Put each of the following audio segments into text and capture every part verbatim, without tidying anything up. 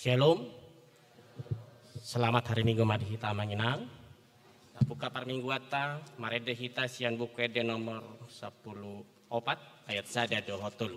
Shalom. Selamat hari Minggu ma di hita amang inang. Buka parmingguanta, marende hita sian Buku Ende nomor sampulu opat, ayat sada dohot tolu.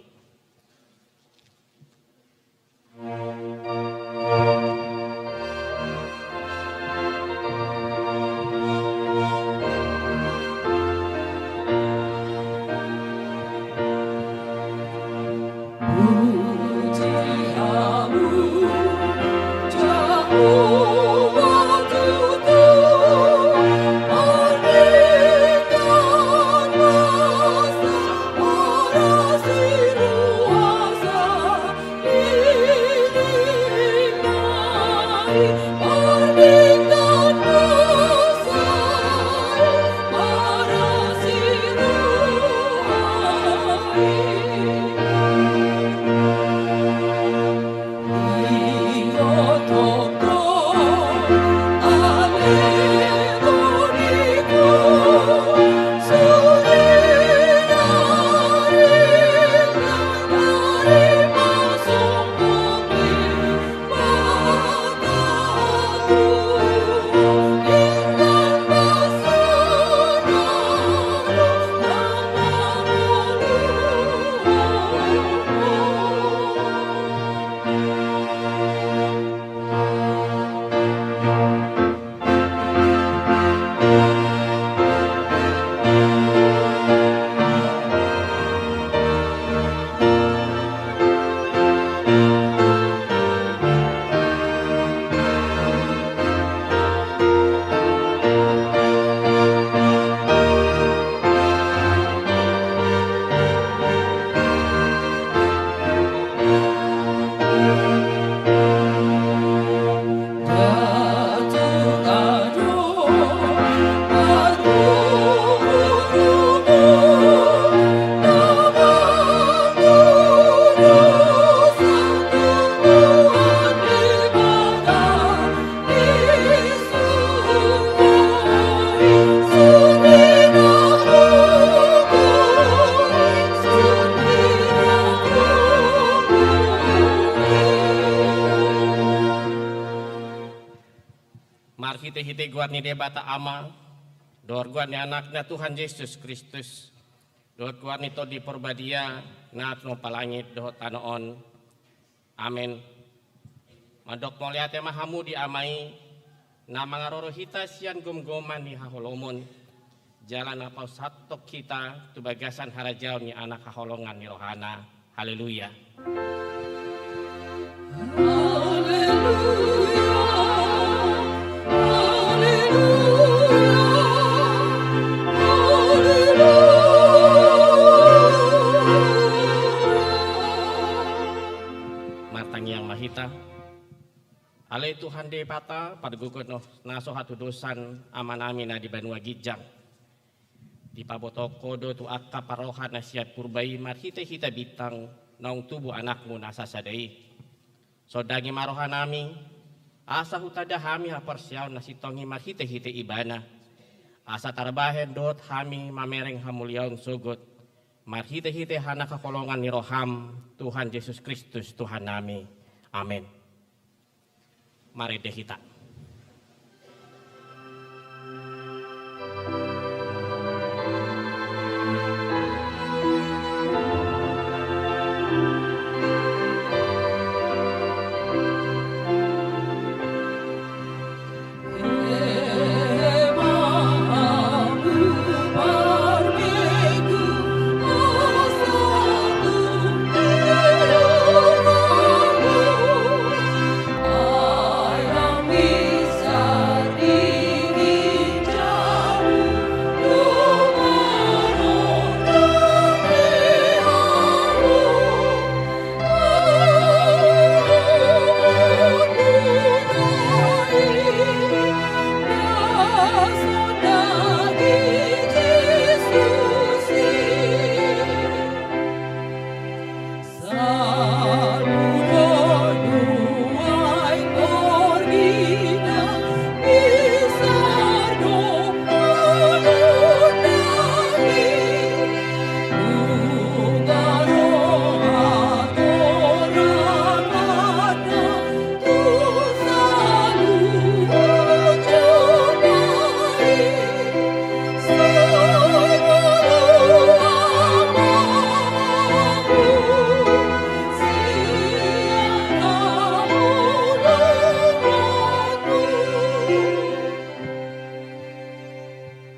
Marhitehite goar ni Debata Ama, dohot goar ni Anakna Tuhan Jesus Kristus, dohot goar ni Tondi Porbadia, na tumompa langit dohot tano on. Amen. Mandok mauliate ma hamu di Ama i, na mangaroro hita sian gomgoman ni haholomon, jala na paushathon hita tu bagasan harajaon ni Anak haholongan ni rohana. Haleluya. Martangiang ma hita. Ale Tuhan Debata, pargogo na so hatudosan amanami na di banua ginjang. Dipabotohon Ho do tu angka parroha na sian purba i marhitehite bintang naung tubu Anakmu na sasada i. Sondangi ma rohanami, asa hutanda hami haporseaon na sintong i marhitehite Ibana. Asa tarbahen dohot hami mamereng hamuliaon sogot, marhitehite Anak haholongan ni roham, Tuhan Jesus Kristus Tuhannami. Amen. Marende hita.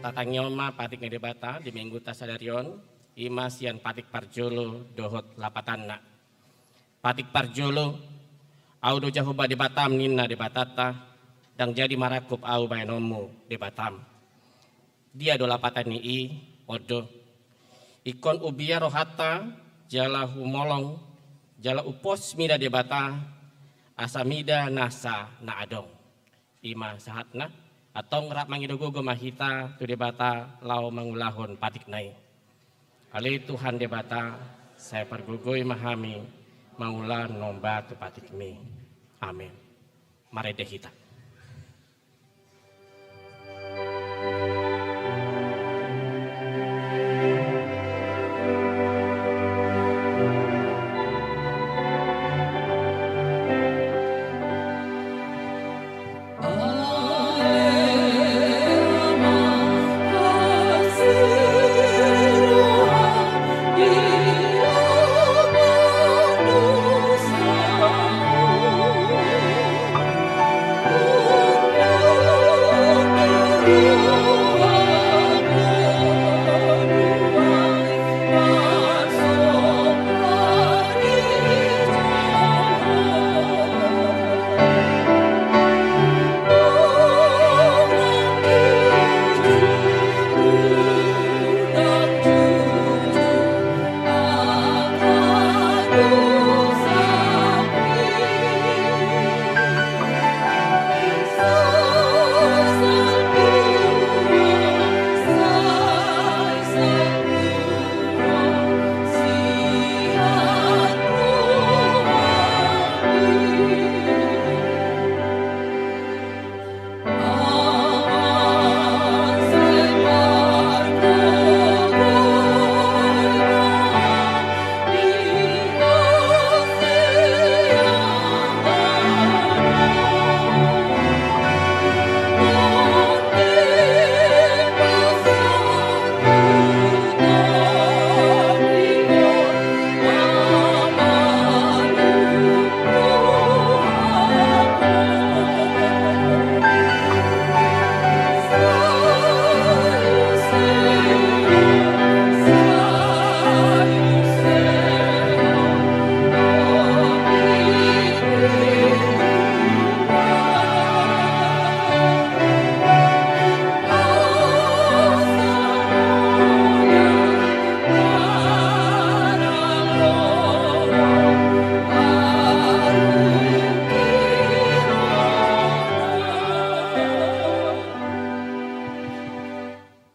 Tatangihon ma patik ni Debata di mingguta sadari on, i ma sian patik parjolo dohot lapatanna. Patik parjolo, Ahu do Jahowa Debatam, ninna Debatanta, ndang jadi marangkup Ahu baenonmu Debatam. Dia do lapatan ni i? On do. Ingkon ubiar rohanta, jala humolong, jala umpos mida Debata, asa mida nasa na adong. I ma sahatna, antong rap mangido gogo ma hita tu Debata laho mangulahon patikna i. Ale Tuhan Debata, sai pargogoi ma hami mangulahon nomba tu patikmi. Amen. Marende hita.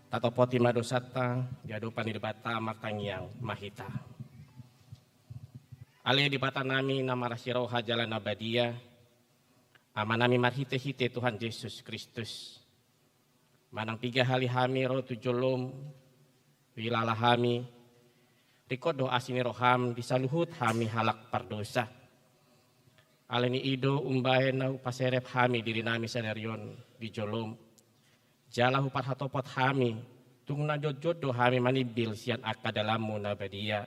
Tatopoti ma dosanta di adopan ni Debata, martangiang ma hita. Ale Debatanami na marasi roha jala na badia, Amanami marhitehite Tuhan Jesus Kristus. Manang piga hali hami ro tu jolom, huilala hami, ringkot do asi ni roham di saluhut hami halak pardosa. Alani i do umbahen na hupaserep hami dirinami sadari on di jolom, jala huparhatopot hami, tung na jotjot do hami manimbil sian angka dalanmu na badia,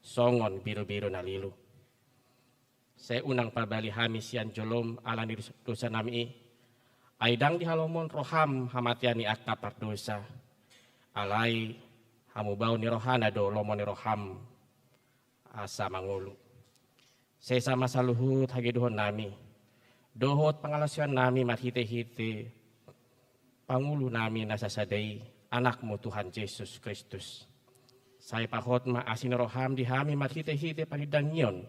songon birubiru na lilu. Sai unang pabali hami sian jolom alani dos-, dosanami i. Ai ndang dihalomon roham hamatean ni angka pardosa. Alai hamubaon ni rohana do lomo ni roham asa mangolu. Sesa ma saluhut hagedonami dohot pangalaosionami marhitehite Pangulunami na sasada i, Anakmu Tuhan Jesus Kristus. Sai pahot ma asi ni roham di hami marhitehite panindangion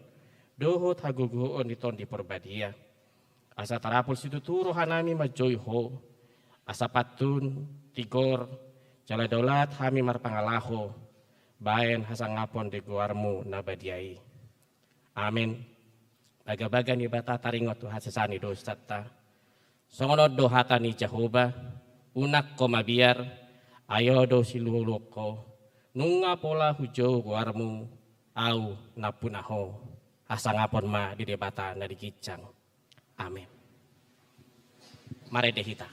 dohot hagogoon ni Tondi Porbadia. Asa tarapul situtu rohanami manjou Ho, asa pantun, tigor, jala daulat hami marpangalaho baen hasangapon di goarmu na badia i. Amen. Bagabaga ni Debata taringot tu hasesaan ni dosanta. Songon on do hata ni Jahowa, unang ho mabiar, ai Ahu do siluhuluhon ho, nunga pola hujou goarmu, Ahu nampuna ho. Hasangapon ma di Debata na di ginjang. Amen. Marende hita.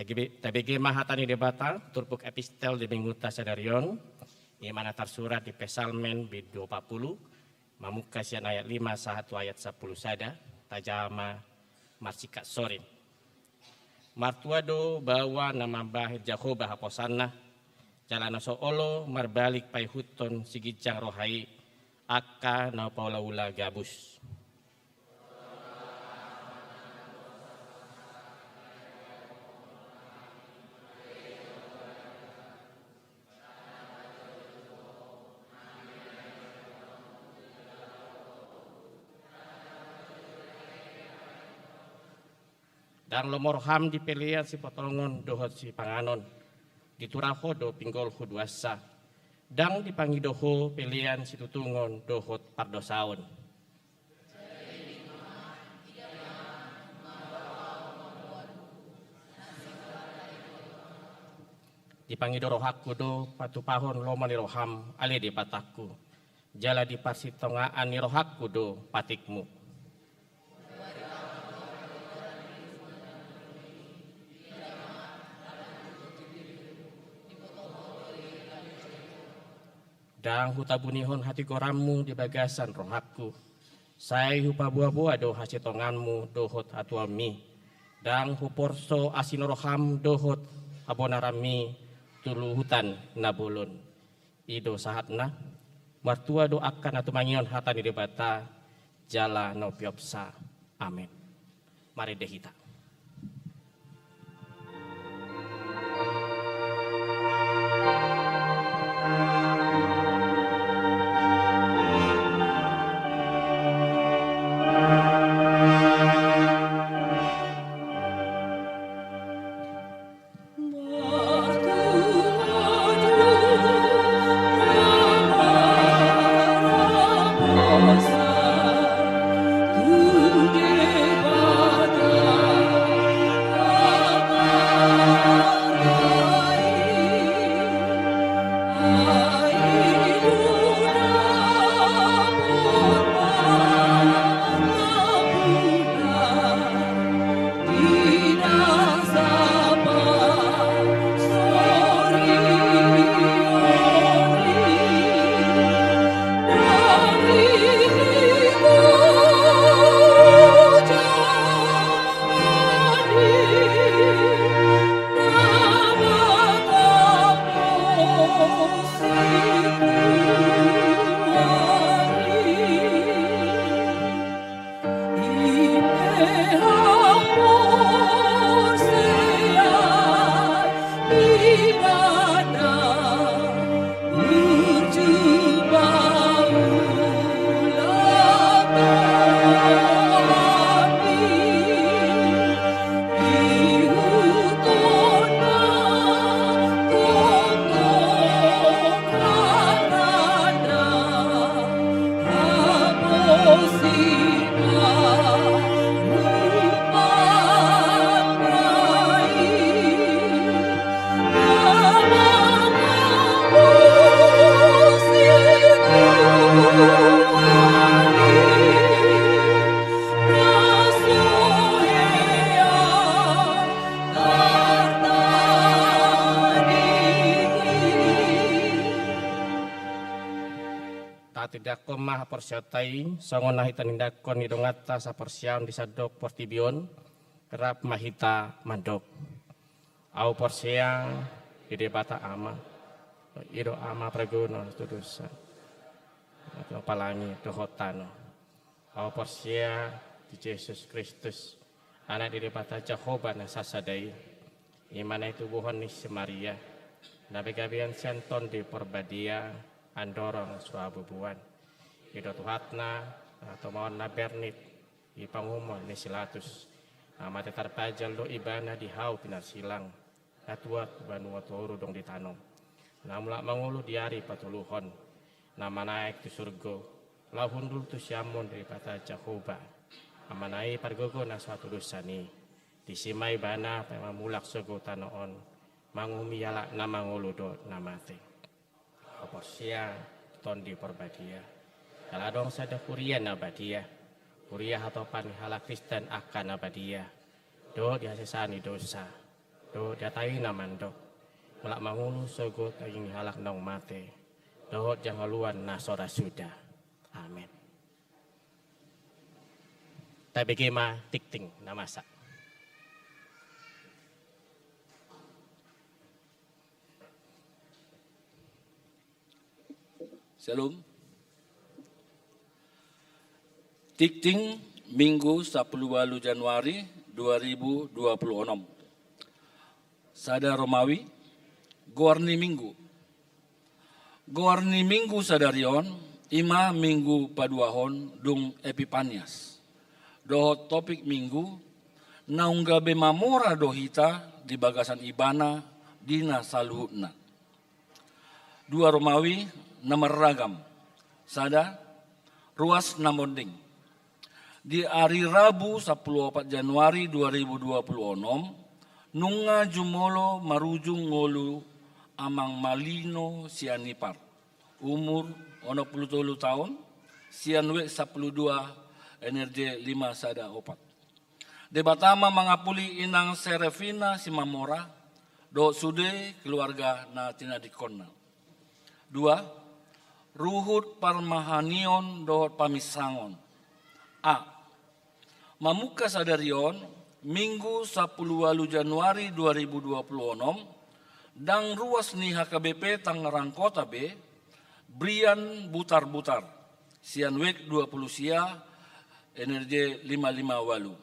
Tabege ma hata ni Debata, turpuk epistel di mingguta sadari on, i ma na tarsurat di Psalmen bindu opat pulu, mamungka sian ayat lima sahat tu ayat sampulu sada, tajaha ma marsingkat sorin. Martua do baoa na mambahen Jahowa haposanna, jala na so olo marbalik paihuthon siginjang roha i, angka na paulaula gabus. Ndang lomo roham di pelean sipotongon dohot sipanganon, ditura ho do pinggol huduansa. Ndang dipangido ho pelean situtungon dohot pardosaon. Dipangido rohangku do patupahon lomo ni roham, ale Debatangku. Jala di parsitongaan ni rohangku do patikmu. Ndang hutabunihon hatigoranmu di bagasan rohangku. Sai hupaboaboa do hasitonganmu dohot hatuaonmi. Ndang huporso asi ni roham dohot habonaranmi tu luhutan na bolon. I do sahatna. Martua do angka na tumangihon hata ni Debata, jala na umpeopsa. Amen. Marende hita. Tatindangkon ma haporseaonta i, songon na hita tindanghon di donganta saporseaon di sandok portibi on, rap ma hita mandok. Ahu porsea di Debata Ama, i do Ama parguna tu dosa, tu palangi dohot tano. Ahu porsea di Jesus Kristus, Anak ni Debata Jahowa na sasada i, i ma na itubuhon ni si Maria, na gabegabean sian Tondi Porbadia, andorang so habubuan. I do Tuhanna, na tumaon na bernit, i panguhumon ni si Latus. Na mate tarpajal do ibana di hau pinarsilang, na tuat banua toru dong di tano. Na mulak mangolu di ari patoluhon, na manaek tu surgo, laho hundul tu siamun Debata Jahowa, Amana i pargogo na so hatudosan i. Disi ma ibana paima mulak sogo tano on, manguhumi halak na mangolu dohot na mate. Ahu porsea tu Tondi Porbadia. Jala adong sada huria na badia, huria hatopan ni halak Kristen angka na badia, dohot di hasesaan ni dosa, Dohot hata i na mandok, mulak mangolu sogot daging ni halak naung mate, dohot jangoluan na so ra suda. Amen. Tabege ma tingting na masa. Shalom. Tingting Minggu sampulu ualu Januari dua ribu dua pulu onom. Sada Romawi, goar ni Minggu. Goar ni Minggu sadari on, i ma Minggu paduahon dung Epipanias. Dohot topik Minggu, naung gabe mamora do hita di bagasan Ibana di na saluhutna. Dua Romawi na marragam. Sada, ruas na monding. Di ari Rabu sampulu opat Januari dua ribu dua pulu onom, nunga jumolo marujung ngolu Amang Malino Sianipar, umur onom pulu tolu taon, sian wek sampulu dua, N R J lima sada opat. Debata ma mangapuli Inang Serafina Simamora dohot sude keluarga na tinadingkonna. Dua, ruhut parmahanion dohot paminsangon. A. Mamungka sadari on, Minggu sampulu ualu Januari dua ribu dua pulu onom, dang ruas ni H K B P Tangerang Kota be, Brian Butarbutar, sian wek dua pulu sia, N R J lima lima ualu,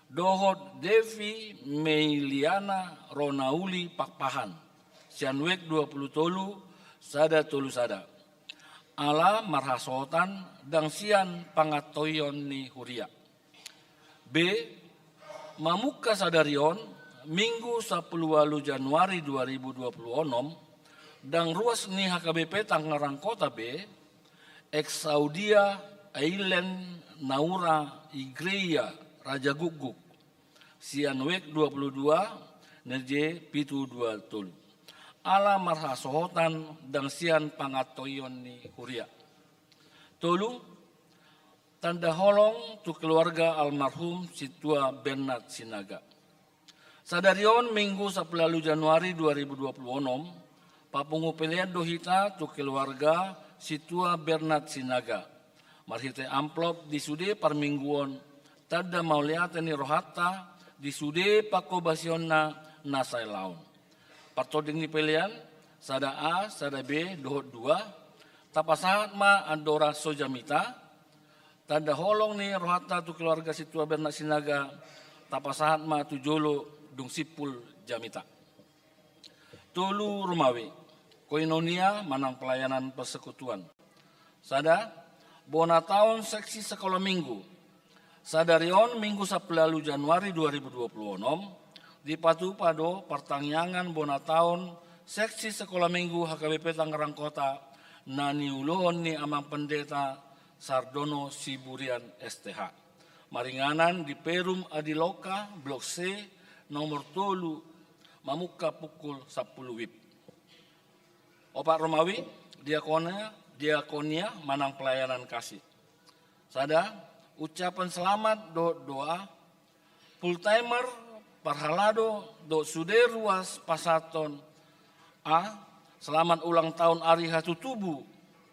dohot Devi Meiliana Ronauli Pakpahan, sian wek dua pulu tolu, sada tolu sada. Ala marhasohotan dang sian pangantoion ni huria. B. Mamungka sadari on, Minggu sampulu ualu Januari dua ribu dua pulu onom, dang ruas ni H K B P Tangerang Kota be, Exaudia Ailen Naura Igreja Rajagukguk, sian wek dua pulu dua, N R J pitu dua tolu. Ala marhasohotan dang sian pangantoion ni huria. Tolu, tanda holong tu keluarga almarhum Sintua Bernard Sinaga. Sadari on Minggu sampulu ualu Januari dua ribu dua pulu onom, papungu pelean do hita tu keluarga Sintua Bernard Sinaga. Marhite amplop di sude parmingguon, tanda mauliate ni rohanta di sude pangkobasionna na saelaon. Partording ni pelean, sada A, sada B, dohot dua, tapasahat ma andora so jamita, tanda holong ni rohanta tu keluarga Sintua Bernard Sinaga, tapasahat ma tu jolo dung simpul jamita. Tolu Romawi, koinonia manang pelayanan persekutuan. Sada, bona taon seksi sekolah minggu. Sadari on Minggu sampulu ualu Januari dua ribu dua pulu onom, dipatupa do partangiangan bona taon seksi sekolah minggu H K B P Tangerang Kota na niuluhon ni Amang Pendeta Sardono Siburian S T H. Maringanan di Perum Adiloka, Blok C, nomor tolu, mamungka pukul sampulu wib. Opat Romawi, diakonia, diakonia manang pelayanan kasih. Sada, ucapan selamat dohot doa, full timer, parhalado, dohot sude ruas pasahathon. A, selamat ulang tahun ari hatutubu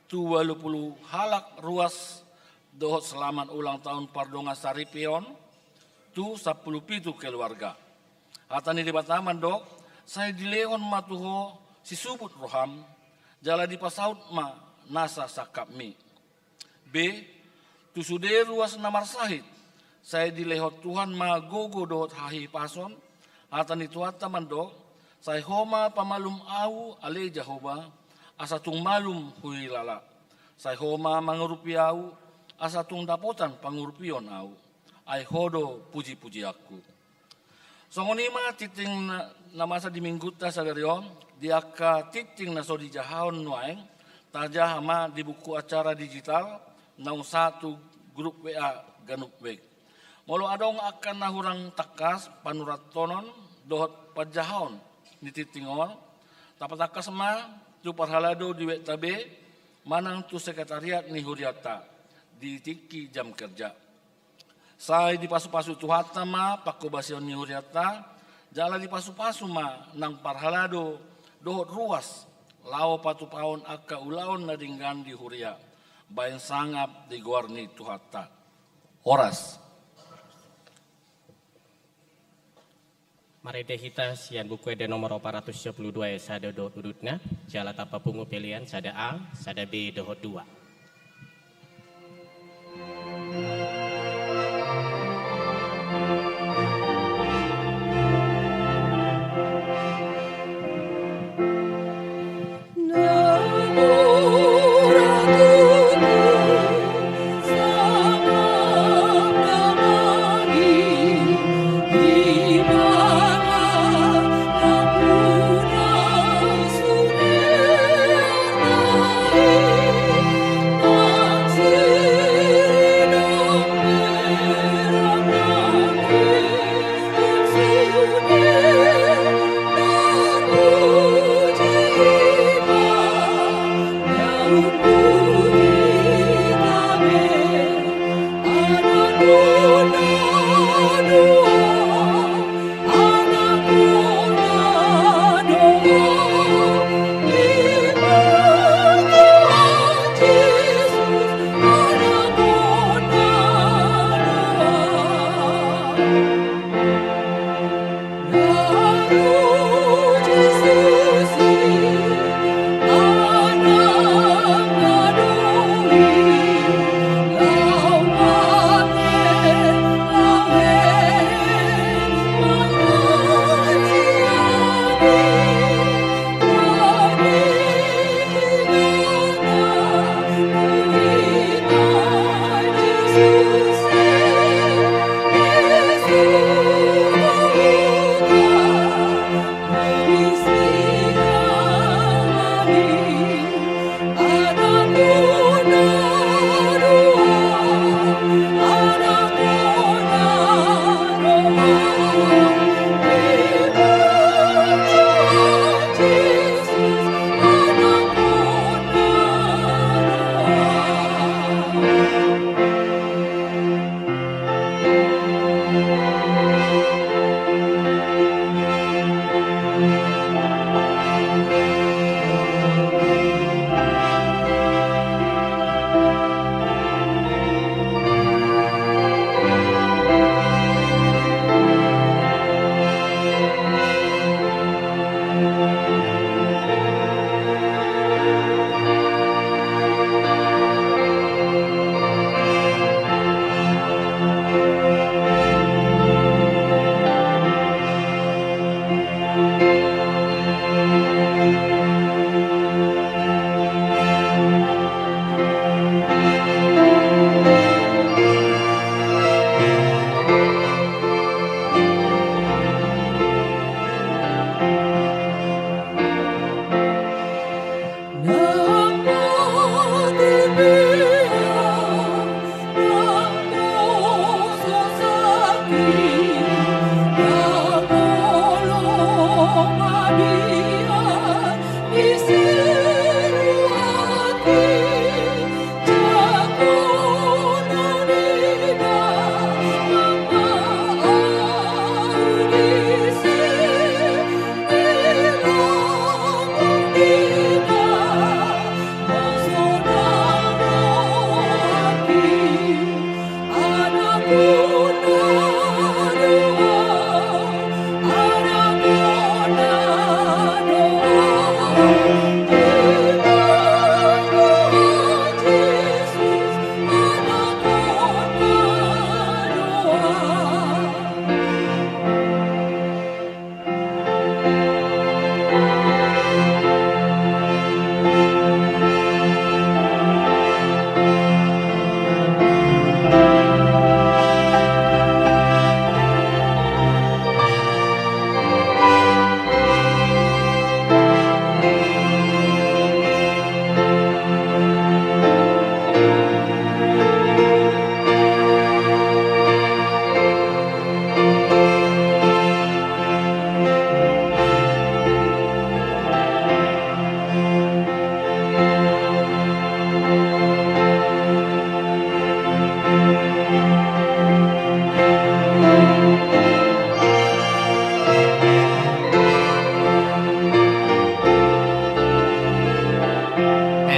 tu ualu pulu halak ruas, dohot selamat ulang tahun pardongansaripeon tu sampulu pitu keluarga. Hata ni Debata mandok, sai dilehon ma tu ho sisubut roham, jala dipasaut ma nasa sangkapmi. B, tu sude ruas na marsahit, sai dilehon Tuhan ma gogo dohot hahipason. Hata ni Tuhanta mandok, sai ho ma pamalum ahu ale Jahowa, asa tung malum huhilala. Sai ho ma mangurupi ahu, asa tung dapotan pangurupion ahu. Ai ho do pujipujianku. Songon i ma tingting na, na masa di minggunta sadari on, di angka tingting na so dijahahon nuaeng, tajaha ma di buku acara digital, naung sahat tu grup W A ganup wek. Molo adong angka na hurang tangkas panurathonon dohot panjahaon ni tingting on, tapatangkas ma tu parhalado di webta be, manang tu sekretariat ni hurianta, di tingki jam kerja. Sai dipasupasu Tuhanta ma pangkobasion ni hurianta, Jala dipasupasu ma nang parhalado dohot ruas laho patupahon angka ulaon na denggan di huria, baen sangap di goar ni Tuhanta. Horas. Marende hita sian Buku Ende nomor opat ratus sia pulu dua ayat sada dohot udutna, jala tapapungu pelean sada A, sada B dohot dua.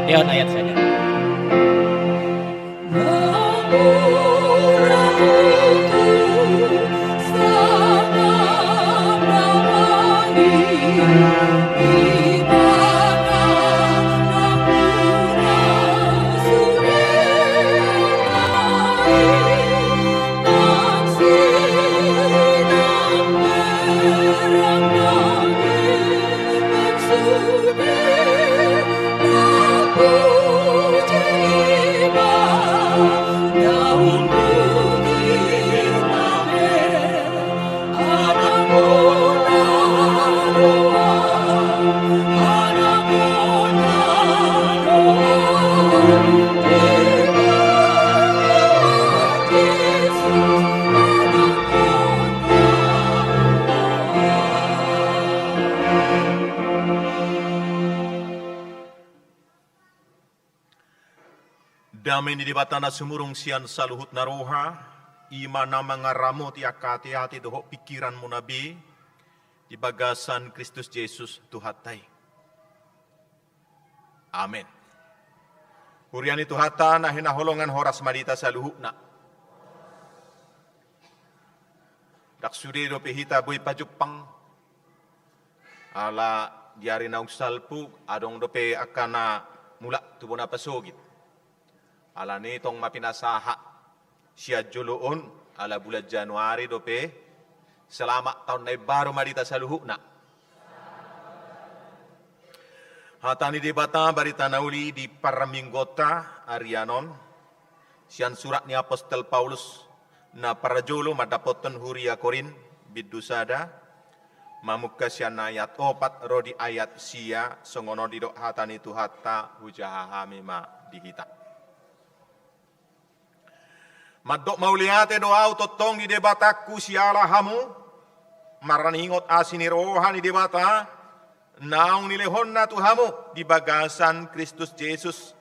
Lewat ayat saja. Dame ni Debata na sumurung sian saluhut na roha, i ma na mangaramoti angka ateate dohot pingkiranmuna be, di bagasan Kristus Jesus Tuhanta i. Amen. Huria ni Tuhanta na hinaholongan, horas ma di hita saluhutna. Ndang sude dope hita boi pajumpang, ala di ari naung salpu adong dope angka na mulak tu bona pasogit. Alani tong ma pinasahat sian jolo on, ala bulan Januari dope. Selamat tahun na imbaru ma di hita saluhutna. Hata ni Debata, barita na uli di parmingguonta arian on, sian surat ni apostel Paulus na parjolo mandapothon huria Korint, bindu sada, mamungka sian ayat opat ro di ayat sia. Songon on didok hata ni Tuhanta, hujaha hami ma di hita. Mandok mauliate do ahu tongtong di Debatangku siala hamu, marningot asi ni roha ni Debata, naung nilehonna tu hamu di bagasan Kristus Jesus.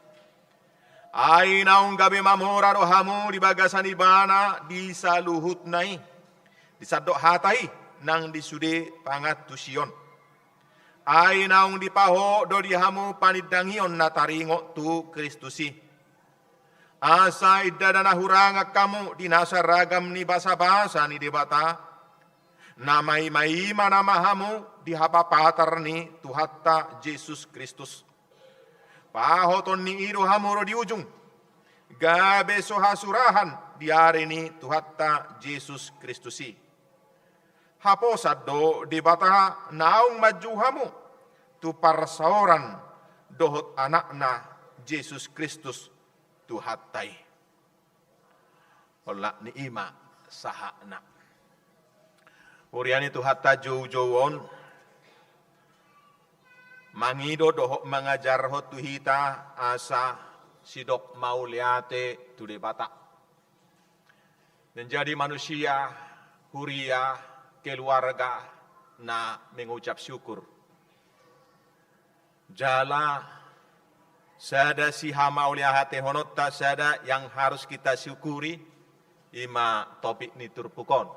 Ai naung gabe mamora do hamu di bagasan Ibana di saluhutna i, di sandok hata i nang di sude pangantusion. Ai naung dipahot do di hamu panindangion na taringot tu Kristus i. Asa ndada na hurangan hamu di nasa ragam ni basabasa ni Debata, na maimaima nama hamu di hapapatar ni Tuhanta Jesus Kristus. Pahoton ni i do hamu ro di ujung, gabe so hasurahan di ari ni Tuhanta Jesus Kristus i. Haposan do Debata naung manjou hamu tu parsaoran dohot Anakna Jesus Kristus Tuhanta i. Olat ni i ma sahatna. Huria ni Tuhanta, joujou on mangido dohot mangajarhon tu hita asa sidok mauliate tu Debata. Menjadi manusia, huria, keluarga na mengucap syukur. Jala sada sihamauliatehononta sada yang harus kita syukuri, i ma topik ni turpuk on.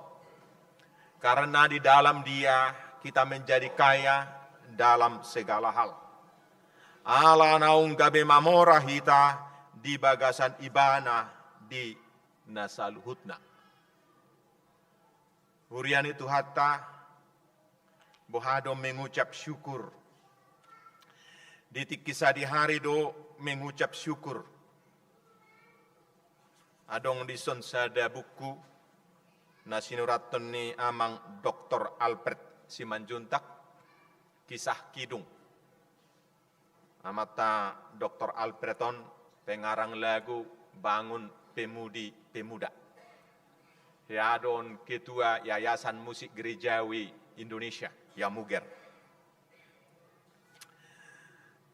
Karena di dalam Dia kita menjadi kaya dalam segala hal. Ala naung gabe mamora hita di bagasan Ibana di na saluhutna. Huria ni Tuhanta, boha do mengucap syukur? Di tingki sadihari do mengucap syukur. Adong dison sada buku na sinurathon ni Amang Doktor Alfred Simanjuntak, Kisah Kidung. Amanta Doktor Alfred on pengarang lagu Bangun Pemudi Pemuda. Hea do on ketua Yayasan Musik Gerejawi Indonesia, Yamuger.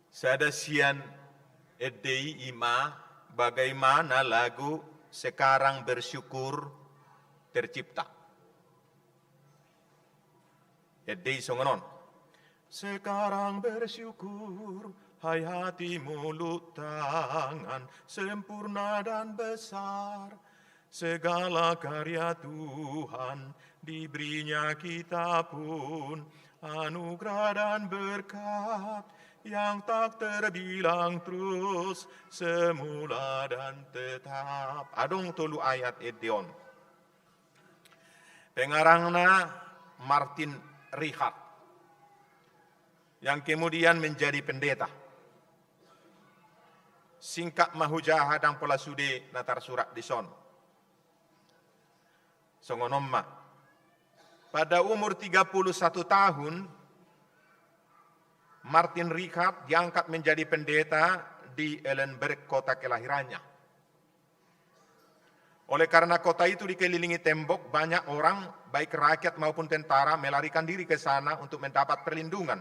Sada sian ende i i ma bagaimana lagu Sekarang Bersyukur tercipta. Ende i songon on. Sekarang bersyukur, hai hati, mulut, tangan, sempurna dan besar. Segala karya Tuhan, diberinya kita pun anugerah dan berkat. yang tak terbilang terus, semula dan tetap. Adong tolu ayat ende on. Pengarangna Martin Richard, yang kemudian menjadi pendeta. Singkat ma hujaha ndang pola sude na tarsurat dison. Songon on ma. Pada umur tiga puluh satu tahun, Martin Richard diangkat menjadi pendeta di Eilenburg, kota kelahirannya. Oleh karena kota itu dikelilingi tembok, banyak orang, baik rakyat maupun tentara, melarikan diri ke sana untuk mendapat perlindungan.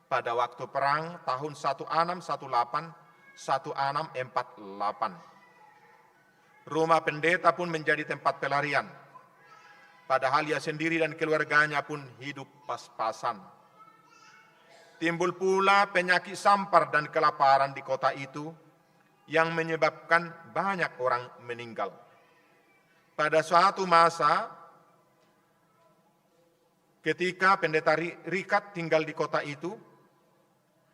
Pada waktu perang tahun satu enam satu delapan, satu enam empat delapan, rumah pendeta pun menjadi tempat pelarian. Padahal ia sendiri dan keluarganya pun hidup pas-pasan. Timbul pula penyakit sampar dan kelaparan di kota itu yang menyebabkan banyak orang meninggal. Pada suatu masa, ketika Pendeta Ri-, Richard tinggal di kota itu,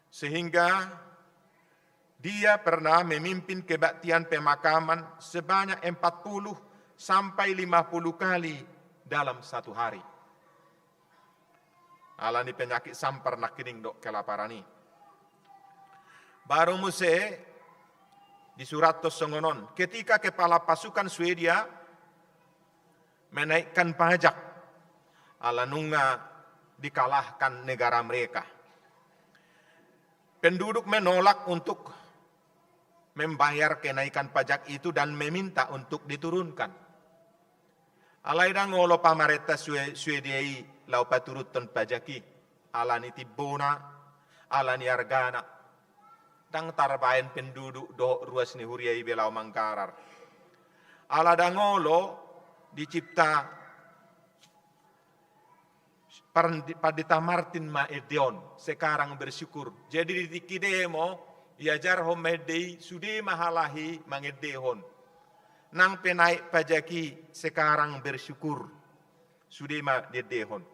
sehingga dia pernah memimpin kebaktian pemakaman sebanyak empat puluh sampai lima puluh kali dalam satu hari. Alani penyakit sampar nangkining dohot kelaparan i. Baru muse disurathon songon on, ketika kepala pasukan Swedia menaikkan pajak, ala nunga dikalahkan negara mereka. Penduduk menolak untuk membayar kenaikan pajak itu dan meminta untuk diturunkan. Alai ndang olo pamarenta Swe-, Swedia i laho paturuthon pajak i, alani timbona, alani argana. Ndang tarbaen penduduk dohot ruas ni huria i be laho manggarar. Ala ndang olo dicipta Parndi-, Pandita Martin ma ende on, Sekarang Bersyukur. Jadi di tingki demo, iajarhon ma ende i, sude ma halak i mangendehon. Nang pe naek pajak i, Sekarang Bersyukur. Sude ma diendehon.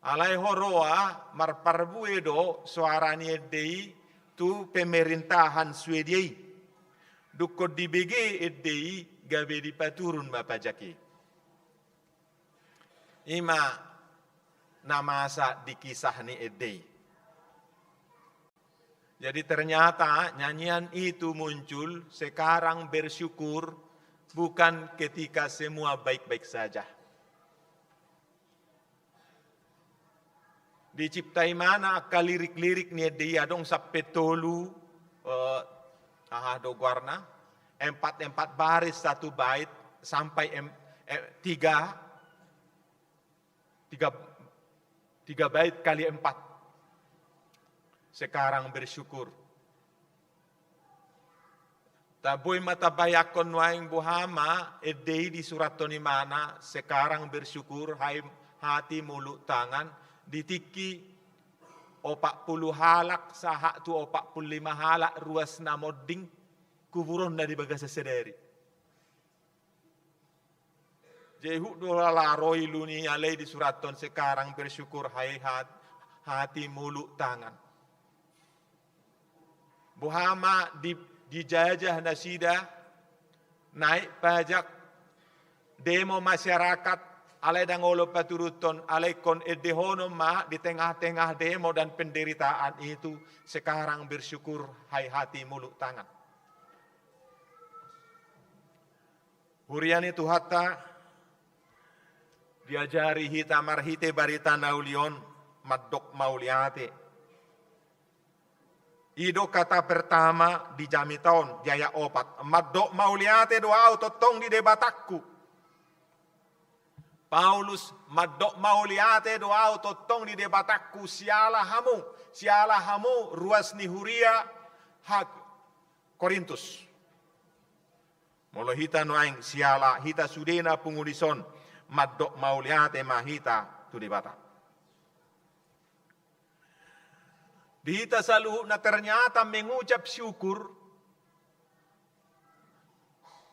Alai huroha marparbue do soara ni ende i tu pemerintahan Swedia i. Dungkon dibege ende i gabe dipaturun ma pajak i. I ma na masa di kisah ni ende i. Jadi ternyata nyanyian itu muncul, Sekarang Bersyukur, bukan ketika semua baik-baik saja. Dicipta imana angka lirik-lirik ni ende i adong sampe tolu, eh, aha do goarna, empat, empat baris satu bait sampai em-, eh, tiga, tiga, tiga bait kali empat. Sekarang Bersyukur. Taboi ma tabayangkon nuaeng boha ma ende i disurathon imana, Sekarang Bersyukur, hai hati, mulut, tangan, di tingki opat pulu halak sahat tu opat pulu lima halak ruas na monding kuburonna di bagasan sadari. Jadi hut do ala ro ilu ni alai disurathon Sekarang Bersyukur, hai hat-, hati, mulut, tangan. Boha ma di, dijajah nasida, naek pajak, demo masyarakat, alai ndang olo paturuthon, alai ingkon endehonon ma di tengah-tengah demo dan penderitaan itu, Sekarang Bersyukur, hai hati, mulut, tangan. Huria ni Tuhanta, diajari hita marhite barita na uli on, mandok mauliate. I do kata pertama di jamita on, di ayat opat. Mandok mauliate do ahu tongtong di Debatangku. Paulus, mandok mauliate do ahu tongtong di Debatangku, siala hamu, siala hamu ruas ni huria ha Korintus. Molo hita nuaeng siala hita sude na pungu dison, mandok mauliate ma hita tu Debata. Di hita saluhutna ternyata mengucap syukur,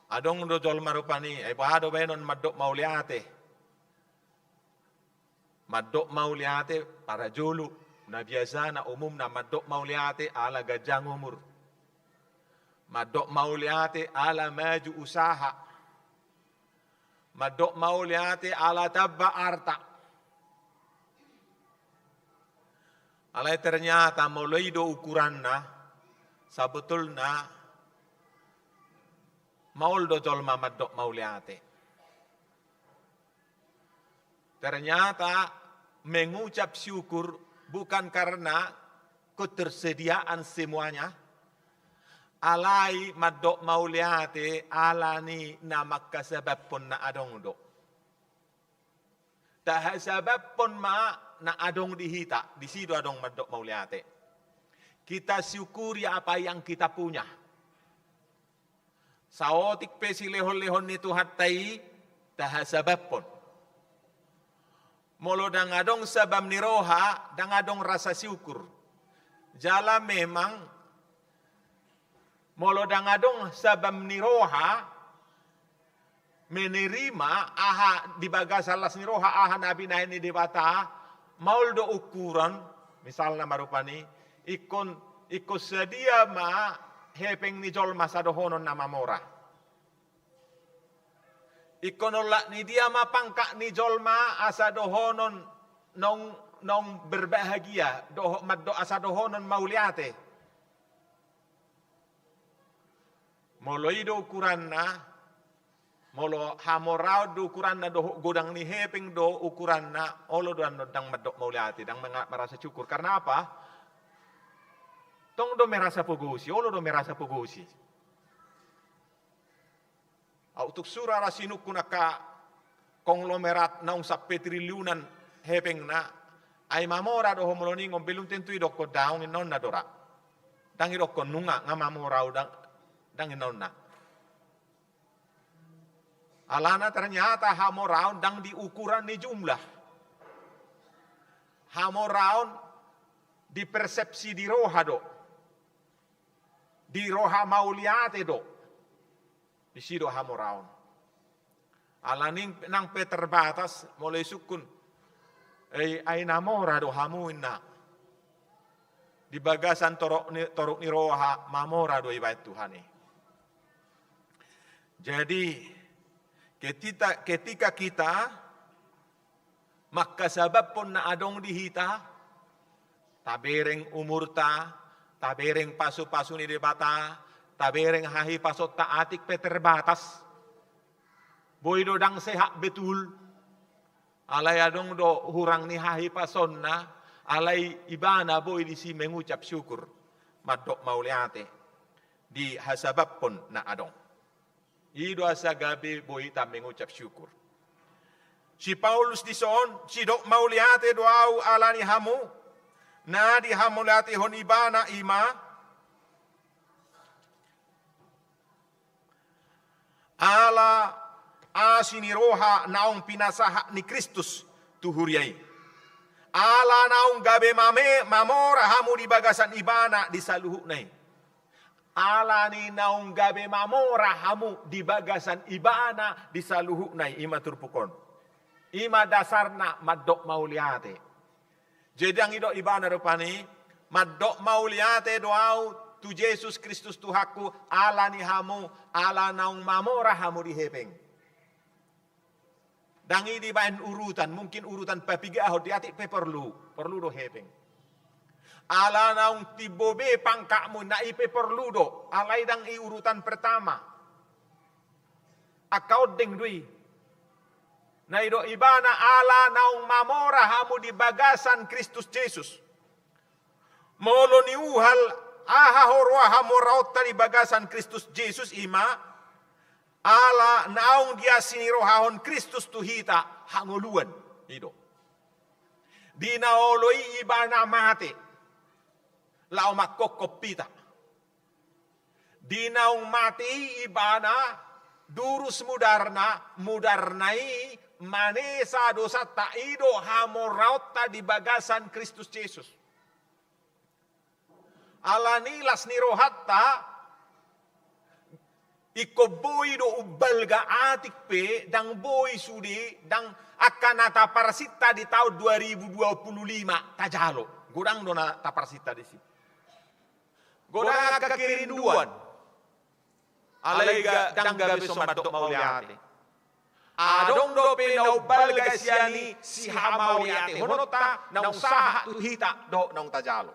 adong do jolma rupani, ai boha do baenon mandok mauliate. Mandok mauliate parajolo. Na biasana umumna mandok mauliate ala ganjang umur. Mandok mauliate ala maju usaha. Mandok mauliate ala tamba arta. Alai ternyata molo i do ukuranna, sabotulna maol do jolma mandok mauliate. Ternyata mengucap syukur bukan karena ketersediaan semuanya, alai mandok mauliate ala ni na mangkasababhon na adong do. Tahasababhon ma na adong di hita, disi do adong mandok mauliate. Kita syukuri apa yang kita punya. Saotik pe silehonlehon ni Tuhanta i tahasababhon. Molo ndang adong sabam ni roha, ndang adong rasa syukur. Jala memang molo ndang adong sabam ni roha menerima aha di bagasan las ni roha, aha na binahen ni Debata, maol do ukuran, misalna ma rupani, ingkon, ingkon sadia ma hepeng ni jolma asa dohonon na mamora. Ingkon olat ni dia ma pangkat ni jolma asa dohonon naung, naung berbahagia, doho-, mandok asa dohonon mauliate. Molo i do ukuranna, molo hamoraon do ukuranna, dohot godang ni hepeng do ukuranna, olo do annon ndang mandok mauliate, ndang menga-, merasa syukur. Karena apa? Tong do merasa pogosi, olo do merasa pogosi. Au tuk sura ra sinungkun angka konglomerat naung sampe triliunan hepengna, ai mamora do ho molo ningon, belum tentu idokkon daong inna onna do ra. Ndang idokkon nunga nga mamora au, ndang, ndang inna onna. Alana ternyata hamoraon ndang di ukuran ni jumlah. Hamoraon di persepsi di roha do. Di roha mauliate do. Disi do hamoraon. Ala ni nang pe terbatas, molo isungkun, ai, ai na mora do hamu inna. Di bagasan toruk ni, toruk ni roha mamora do ibaen Tuhan i. Jadi, ketita-, ketika kita mangkasababhon na adong di hita, tabereng umurta, tabereng pasupasu ni Debata, tabereng hahipasonta atik pe terbatas. Boi do ndang sehat betul. Alai adong do hurang ni hahipasonna, alai ibana boi disi mengucap syukur, mandok mauliate, dihasababhon na adong. I do asa gabe boi hita mengucap syukur. Si Paulus dison, sidok mauliate do au ala ni hamu, na dihamauliatehon ibana i ma, ala asi ni roha naung pinasahat ni Kristus tu huria i. Ala naung gabe mame-, mamora hamu di bagasan ibana di saluhutna i. Ala ni naung gabe mamora hamu di bagasan ibana di saluhutna i, i ma turpuk on. I ma dasarna mandok mauliate. Jadi ndang idok ibana rupani, mandok mauliate do au tu Jesus Kristus Tuhanku, ala ni hamu, ala naung mamora hamu di hepeng. Ndang i dibaen urutan, mungkin urutan papigahon, di atik pe porlu, porlu do hepeng. Ala naung timbo be pangkatmu, na i pe porlu do, alai ndang i urutan pertama. Angka ondeng do i. Na idok ibana ala naung mamora hamu di bagasan Kristus Jesus. Molo niuhal aha huroha hamoraonta di bagasan Kristus Jesus i ma, ala naung diasi ni rohahon Kristus tu hita hangoluan. I do. Di na olo i ibana mate. Laho mangkophop hita. Di naung mate i ibana, durus mudarna, mudarna i manesa dosanta, i do hamoraonta di bagasan Kristus Jesus. Ala ni las ni rohanta, ingkon boi do umbalga atik pe, ndang boi sude, ndang angka na taparsinta di taon dua ribu dua puluh lima tajalo. Godang do na taparsinta disi. Godang angka kerinduan. Alai ga, ndang gabe so mandok mauliate. Adong dope naung balga sian i sihamauliatehononta naung sahat tu hita dohot naung tajalo.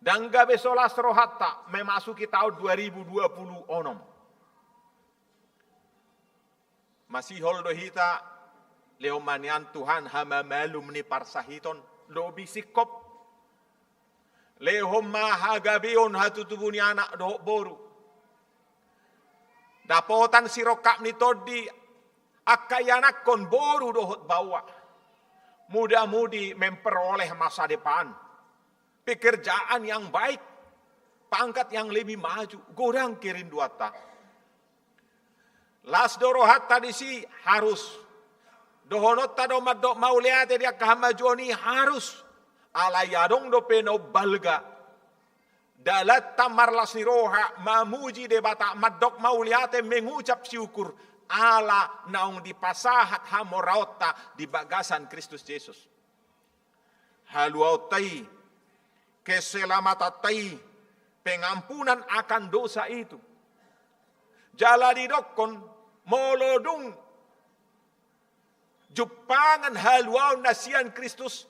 Ndang gabe so las rohanta memasuki taon dua ribu dua puluh onom. Masihol do hita, lehon ma nian Tuhan hamamalum ni parsahiton, lobi singkop. Lehon ma hagabeon hatutubu ni anak dohot boru. Dapotan sirongkap ni tondi angka ianakhon boru dohot baoa. Muda-mudi memperoleh masa depan. Pekerjaan yang baik, pangkat yang lebih maju, godang kerinduanta. Las do rohanta disi, harus. Dohononta do mandok mauliate di angka hamajuon i, harus. Alai adong dope naung balga dalanta marlas ni roha, mamuji Debata, mandok mauliate, mengucap syukur, ala naung dipasahat hamoraonta di bagasan Kristus Jesus. Haluaonta i, keselamatanta i, pengampunan akan dosa itu. Jala didokkon, molo dung jumpangan haluaon na sian Kristus,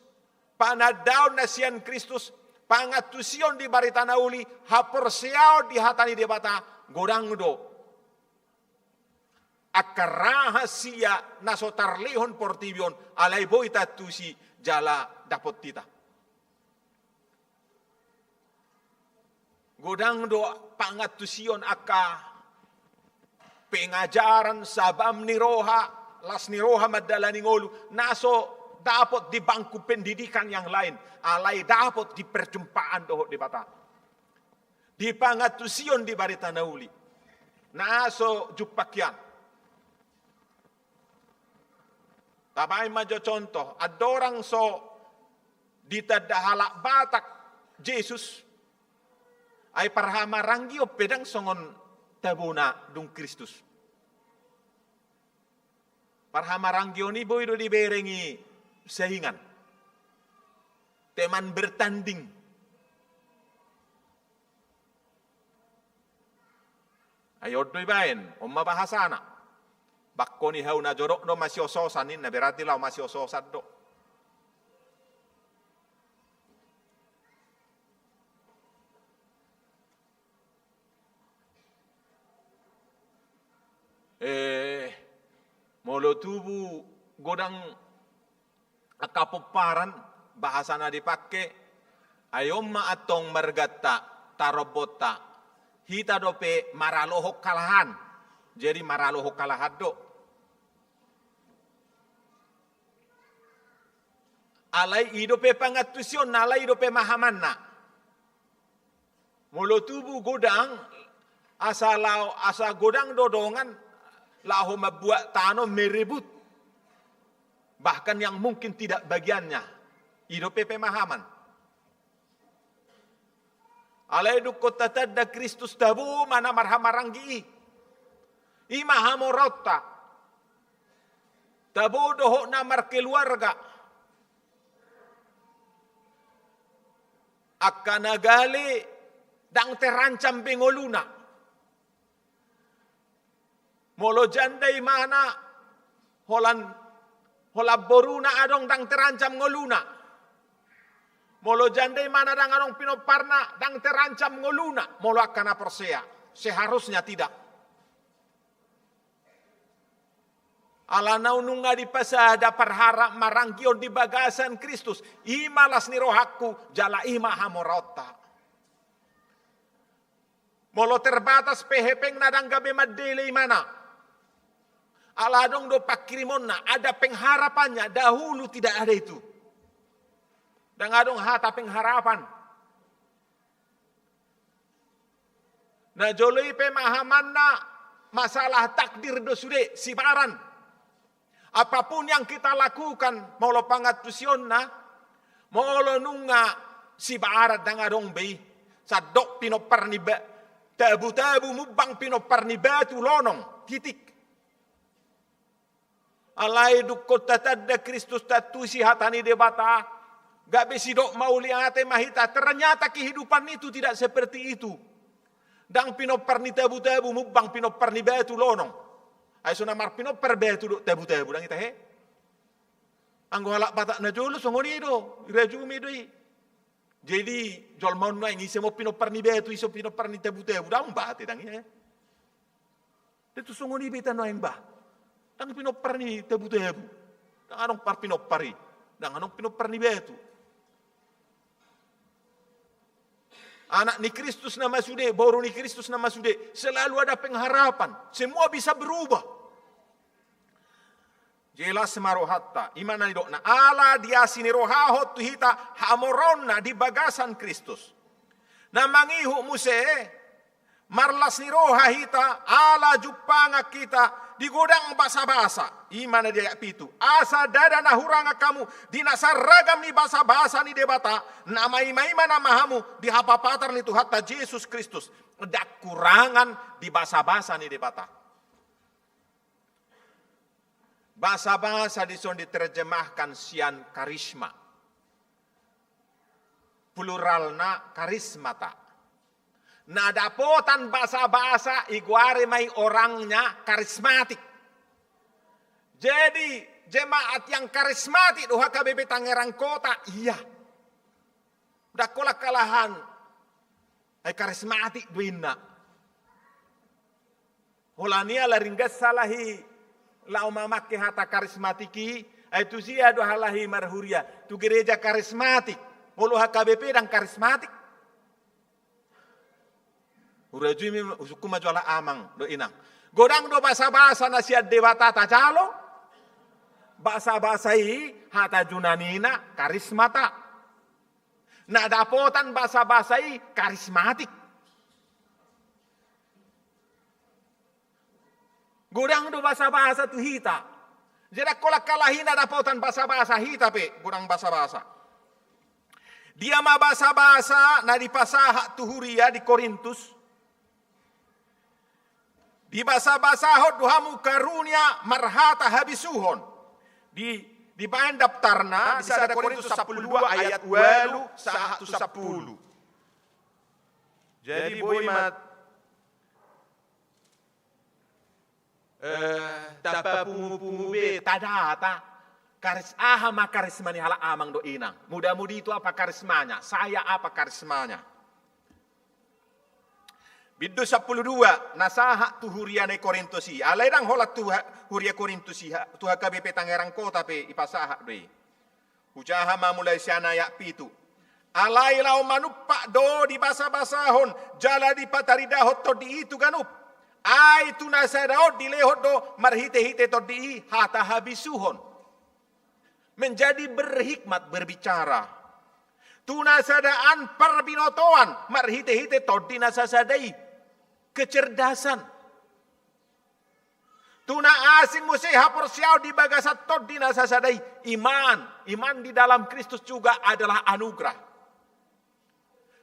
panandaon na sian Kristus, pangantusion di barita na uli, haporseaon di hata ni Debata, godang do angka rahasia na so tarlehon portibi on, alai boi taantusi jala dapot hita. Godang do pangantusion angka pengajaran, sabam ni roha, las ni roha mandalani ngolu, na so dapot di bangku pendidikan yang lain, alai dapot di perjumpaan dohot Debata. Di pangantusion di barita na uli. Na so jumpang hian. Tabaen ma jo contoh, andorang so ditanda halak Batak Jesus, ai parhamaranggion pe ndang songon tabona dung Kristus. Parhamaranggion i boi do diberengi saingan. Teman bertanding. Ai on do ibaen, on ma bahasana. Bangko ni hau na jodok do masiososan ninna, berarti laho masiososan do. Eh, molo tubu godang angka pomparan, bahasa na dipangke, ai on ma antong marganta, tarombonta, hita dope maralohon halahan. Jadi maralohon halahan do. Alai i dope pangantusionna, alai i dope mahamanna. Molo tubu godang, asa laho, asa godang do dongan laho mambuat tano, merebut. Bahkan yang mungkin tidak bagiannya. I dope pemahaman. Alai dung tatanda Kristus, tabo ma na marhamaranggi i. I ma hamoraonta. Tabo dohot na markeluarga. Angka na gale ndang terancam be ngoluna. Molo janda imana, holan, holan boruna adong ndang terancam ngoluna. Molo janda imana ndang adong pinomparna, ndang terancam ngoluna. Molo angka na porsea, seharusnya tidak. Alana nunga dipasada parhamaranggion di bagasan Kristus, i ma las ni rohangku, jala i ma hamoraonta. Molo terbatas pe hepengna, ndang gabe mandele imana. Ala adong do pangkirimonna, ada pengharapannya, dahulu tidak ada itu. Ndang adong hata pengharapan. Na jolo i pemahamanna, masalah takdir do sude, sibaran. Apapun yang kita lakukan, molo pangantusionna, molo nunga sibaran, ndang adong be i. Sandok pinompar ni ba-, tabu-tabu mumbang pinompar ni batu lonong, titik. Alai dungkon tatanda Kristus, tantusi hata ni Debata, gabe sidok mauliate ma hita. Ternyata kehidupan itu tidak seperti itu. Ndang pinompar ni tabu-tabu, mumbang pinompar ni batu lonong. Ai so na marpinompar batu dohot tabu-tabu, ndang ita he. Anggo halak Batak na jolo songon i do, irajumi do i. Jadi jolma on nuaeng ise ma pinompar ni batu, ise pinompar ni tabu-tabu, ndang mambate, ndang i he. Tentu songon i be hita nuaeng bah. Ndang pinompar ni tabu-tabu. Ndang adong parpinompar i. Ndang adong pinompar ni batu. Anak ni Kristus nama sude, boru ni Kristus nama sude, selalu ada pengharapan. Semua bisa berubah. Jelas ma rohanta, i ma na nidokna, ala diasini rohahon tu hita hamoraonna di bagasan Kristus. Na mangihut muse, marlas ni roha hita, ala jumpangan hita di godang basabasa. I ma na di ayat pitu. Asa ndada na hurangan hamu di na sarragam ni basabasa ni Debata, na maima-ima nama hamu di hapapatar ni Tuhanta Jesus Kristus. Ndang hurangan di basabasa ni Debata. Basabasa dison diterjemahkan sian karisma. Pluralna karismata. Na dapotan basabasa i goari ma i orangnya karismatik. Jadi jemaat yang karismatik do H K B P Tangerang Kota, iya. Ndang holan halahan ai karismatik do inna. Holan i ala ringgas halahi laho mamangke hata karismatik i, ai tusi do halahi marhuria tu gereja karismatik. Molo H K B P ndang karismatik. Hurajumi, husungkun ma jo halak amang dohot inang. Godang do basabasa na sian Debata tajalo, basabasa i hata Junanina karismata. Na dapotan basabasa i karismatik. Godang do basabasa tu hita. Jadi anggo holan halahi na dapotan basabasa, hita pe godang basabasa. Dia ma basabasa na dipasahat tu huria di Korintus? Dibasabasahon do hamu karunia marhata habisuhon. Di, dibaen daptarna di sada Korintus sampulu dua ayat ualu sahat tu sampulu. Jadi boi ma, eh, tapapungu-pungu be, tadata. Karis-, aha ma karisma ni halak amang dohot inang? Muda-mudi tu apa karismanya? Saya apa karismanya? Bindu sampulu dua, na sahat tu huria na i Korintus i. Alai ndang holan tu ha-, huria Korintus i, ha-, tu H K B P Tangerang Kota pe ipasahat do i. Hujaha ma mulai sian ayat pitu. Alai laho manumpak do dibasabasahon, jala dipataridahon tondi i tu ganup. Ai tu na sada on dilehon do marhite-hite tondi i hata habisuhon. Menjadi berhikmat berbicara. Tu na sadaan parbinotoan marhite-hite tondi na sasada i. Kecerdasan. Tu na asing muse haporseaon di bagasan tondi na sasada i. Iman. Iman di dalam Kristus juga adalah anugerah.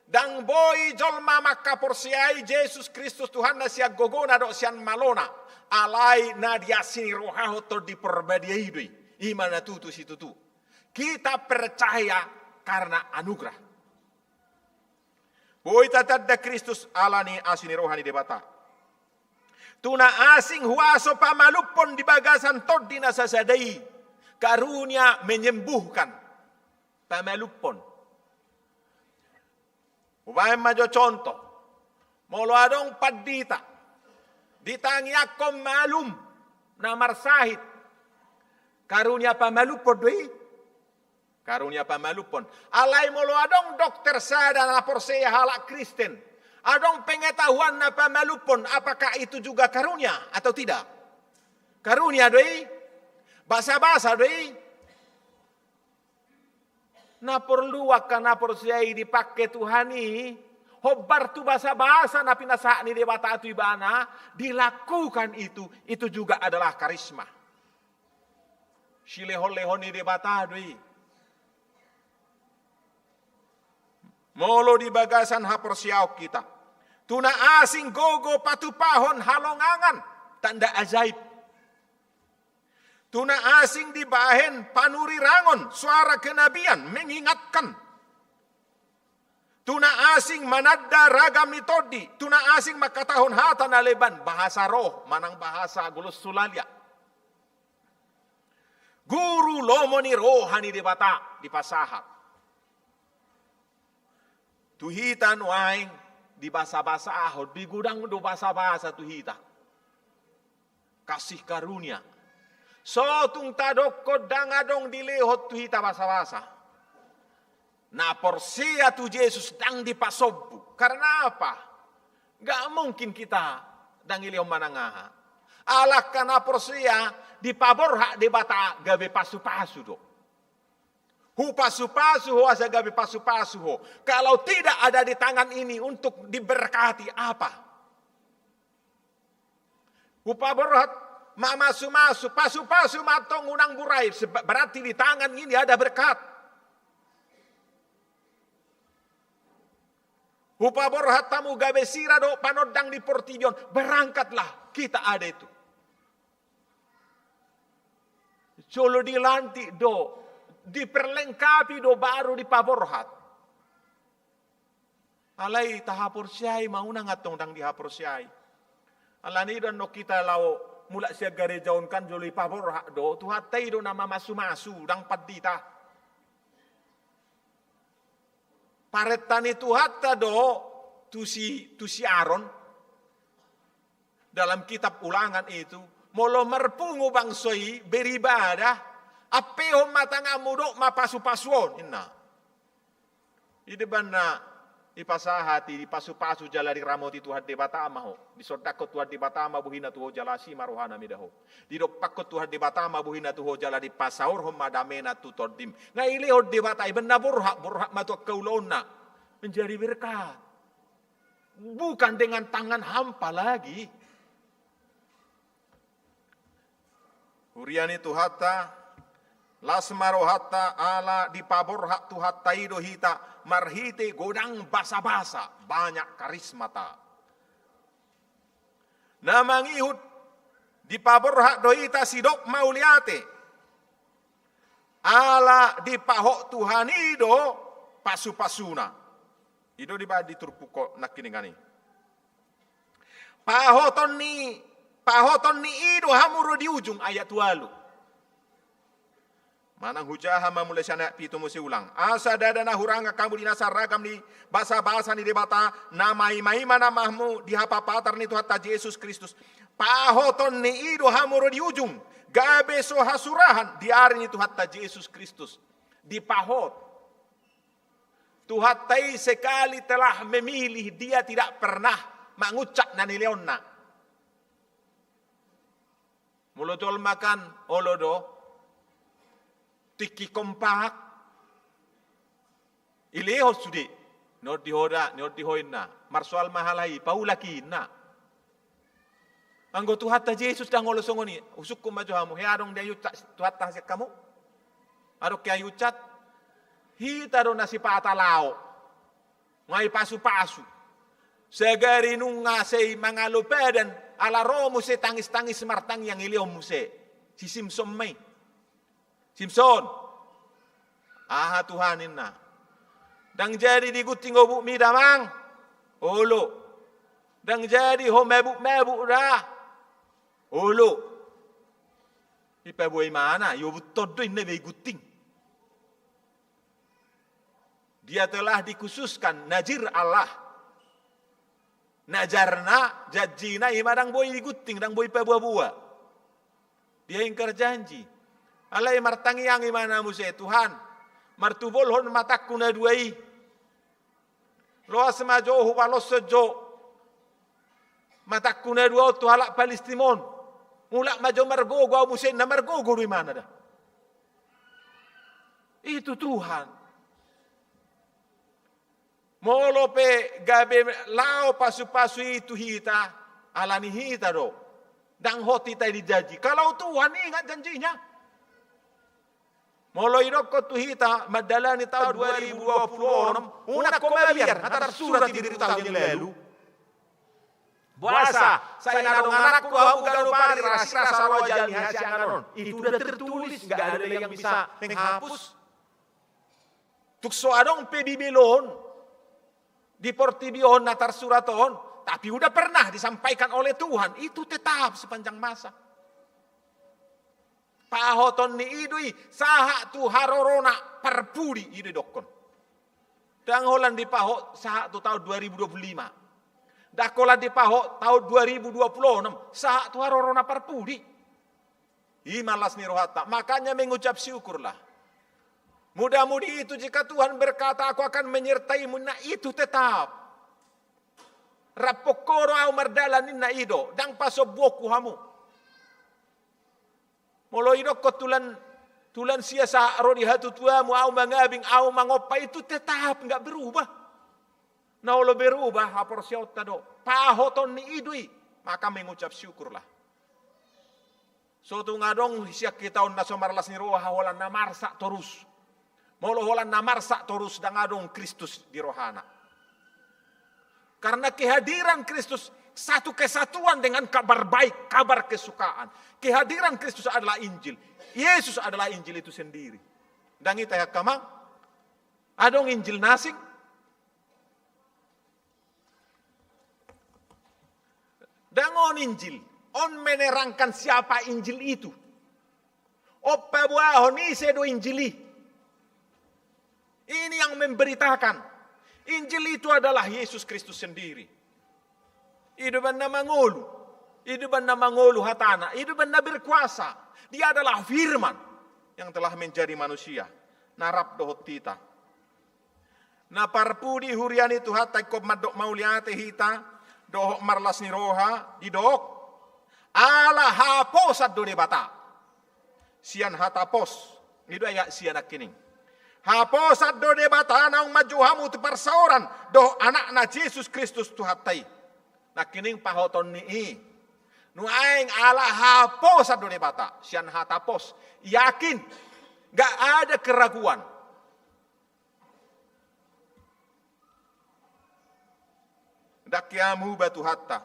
Ndang boi jolma mangkaporseai Jesus Kristus Tuhanna sian gogona dohot sian malona, alai na diasini rohahon Tondi Porbadia i do i. I ma na tutu situtu. Kita percaya karena anugerah. Boi tatanda Kristus ala ni asi ni roha ni Debata. Tu na asing huaso pamalumhon di bagasan tondi na sasada i, karunia menyembuhkan. Pamalumhon. Hubaen ma jo contoh. Molo adong pandita ditangiangkon malum na marsahit, karunia pamalumhon do i? Karunia pamalumhon. Alai molo adong dokter sada na porsea halak Kristen, adong pengetahuan na pamalumhon, apakah itu juga karunia atau tidak? Karunia do i? Basabasa do i? Na porlu angka na porsea i dipangke Tuhan i, hombar tu basabasa na pinasahat ni Debata tu ibana, dilakukan itu, itu juga adalah karisma. Silehonlehon ni Debata do i. Molo di bagasan haporseaon hita, tu na asing gogo patupahon halongangan, tanda ajaib. Tu na asing dibahen panurirangon, suara kenabian, mengingatkan. Tu na asing mananda ragam ni tondi, tu na asing mangkatahon hata na leban, bahasa roh, manang bahasa glossolalia. Guru lomo ni roha ni Debata dipasahat. Tu hita nuaeng dibasabasahon, digodang do basabasa tu hita. Kasih karunia. So tung tadokkon ndang adong dilehon tu hita basabasa. Na porsea tu Jesus ndang dipasombu. Karena apa? Nggak mungkin kita ndang dilehon manang aha. Alai angka na porsea dipaborhat Debata gabe pasupasu do. Hupasupasu ho asa gabe pasupasu ho. Kalau tidak ada di tangan ini untuk diberkati apa? Hupaborhat mamasumasu, pasupasu ma antong unang burai, seba-, berarti di tangan ini ada berkat. Hupaborhat hamu gabe sira do panondang di portibi on, berangkatlah, kita ada itu. Jolo dilantik do, diperlengkapi do baru dipaborhat. Alai tahaporseai ma unang antong ndang dihaporseai. Alani do annon hita laho mulak sian gareja on kan jolo dipaborhat do, Tuhanta i do na mamasumasu, ndang pandita. Parenta ni Tuhanta do tu si, tu si Aron. Dalam kitab Ulangan itu, molo marpungu bangso i beribadah, ampehon ma tanganmu dok ma pasupasu on, ninna. I do umbahen na dipasahat i, dipasupasu jala diramoti Tuhan Debata ma ho. Disondangkon Tuhan Debata ma bohina tu ho jala asi ma rohana mida ho. Didompakkon Tuhan Debata ma bohina tu ho jala dipasaorhon ma damena tu tondim. Nga dilehon Debata i umbahen na borhat, borhat ma tu angka ulaonna. Menjadi berkat. Bukan dengan tangan hampa lagi. Huria ni Tuhanta, las ma rohanta ala dipaborhat Tuhanta i do hita marhite godang basabasa, banyak karismata. Na mangihut dipaborhat do hita sidok mauliate. Ala dipahot Tuhan i do pasupasuna. I do dibahen di turpuk on nangkiningan i. Pahoton ni, pahoton ni i do hamu ro di ujung, ayat ualu. Manang hujaha ma mulai sian ayat pitu muse ulang. Asa ndada na hurang angka hamu di nasa ragam ni basabasa ni Debata, na maimaima nama hamu di hapapatar ni Tuhanta Jesus Kristus. Pahoton ni i do hamu ro di ujung, gabe so hasurahan di ari ni Tuhanta Jesus Kristus. Dipahot. Tuhanta i sekali telah memilih, Dia tidak pernah mangucap na nilehonna. Molo jolma kan olo do, tingki kompak, dilehon sude, nion di ho da, nion di ho inna, marsoal ma halai, paulak i inna. Anggo Tuhanta Jesus ndang olo songon i, husungkun ma jo hamu, hea adong diucap Tuhanta sian hamu? Adong hea diucap? Hita do na sipata laho. Nga dipasupasu. Sagari nunga sai mangalo padan, ala ro muse tangis-tangis martangiang dilehon muse. Si Simson ma i. Simson. Aha Tuhan inna. Ndang jadi digunting obukmi da amang. Olo. Ndang jadi ho mabuk-mabuk da. Olo. Dipaboa imana, diobuthon do inna be digunting. Dia telah dikhususkan Nazir Allah. Nazarna, janjina, ima ndang boi digunting, ndang boi paboa-boa. Dia ingkar janji. Alai martangiang imana muse, Tuhan, martubolhon matangku na dua i. Loas ma jo hupaloshon jo matangku na dua on tu halak Palistim on. Mulak ma jo margogo ahu muse, na margogo do imana da. Itu Tuhan. Molo pe gabe laho pasupasu i tu hita, alani hita do. Ndang hot hita i dijanji. Kalau Tuhan ingat janjinya. Molo idokkon tu hita mandalani taon dua ribu dua puluh enam, unang ho mabiar, na tarsurat i di Rutaon yang lalu. Boasa, sai na adong anakku do hamu ganup ari, rasirasa roha jala ni hasiangan on. Itu udah tertulis, nggak ada yang bisa menghapus. Tung so adong pe Bibel on di portibi on na tarsurat on, tapi udah pernah disampaikan oleh Tuhan, itu tetap sepanjang masa. Pahoton ni i do i, sahat tu harorona parpudi, i do didokkon. Ndang holan dipahot sahat tu taon dua ribu dua puluh lima. Ndang holan dipahot taon dua ribu dua puluh enam, sahat tu harorona parpudi. I ma las ni rohanta, makanya mengucap syukurlah. Mudah-mudi itu jika Tuhan berkata, "Aku akan menyertaimu," na itu tetap. Rap ho do au mardalan, ninna i do, ndang pasombuonku hamu. Molo idokkon tulan, tulan sia sahat ro di hatutuamu, au mangabing, au mangompa, itu tetap nggak berubah. Na olo berubah haporseaonta do. Pahoton ni i do i, maka mengucap syukurlah. So tung adong sian hita on na so marlas ni roha holan na marsak torus. Molo holan na marsak torus, ndang adong Kristus di rohana. Karena kehadiran Kristus satu kesatuan dengan kabar baik, kabar kesukaan. Kehadiran Kristus adalah Injil. Yesus adalah Injil itu sendiri. Ndang hita i, angka amang? Adong Injil na asing? Ndang, on Injil. On menerangkan siapa Injil itu. On paboahon ise do Injil i. Ini yang memberitakan. Injil itu adalah Yesus Kristus sendiri. I do umbahen na mangolu. I do umbahen na mangolu hatana. I do umbahen na berkuasa. Dia adalah firman yang telah menjadi manusia. Na rap dohot hita. Na parpudi, huria ni Tuhanta, ingkon mandok mauliate hita dohot marlas ni roha, didok, ala haposan do Debata. Sian hata pos, i do ayat sia nangkining. Haposan do Debata naung manjou hamu tu parsaoran dohot Anakna Jesus Kristus Tuhanta i. Nangkining pahoton ni i. Nuaeng ala haposan do Debata, sian hata pos. Yakin, nggak ada keraguan. Ndang hea muba Tuhanta.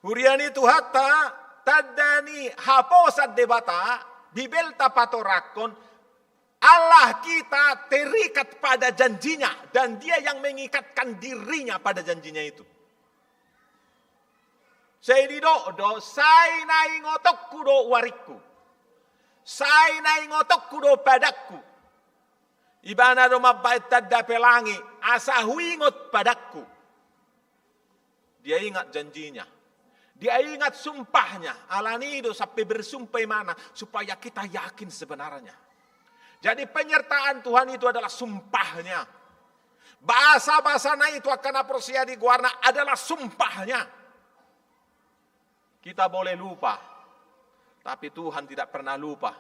Huria ni Tuhanta, tanda ni haposan Debata, Bibelta patorangkon, Allah kita terikat pada janjinya, dan Dia yang mengikatkan dirinya pada janjinya itu. Sai didok do, sai naingotonku do waringku. Sai naingotonku do padangku. Ibana do mambahen tanda pelangi, asa huingot padangku. Dia ingat janjinya. Dia ingat sumpahnya. Alani i do sampe bersumpah ibana, supaya kita yakin sebenarnya. Jadi penyertaan Tuhan itu adalah sumpahnya. Basa-basana itu angka na porsea di goarna adalah sumpahnya. Kita boleh lupa, tapi Tuhan tidak pernah lupa.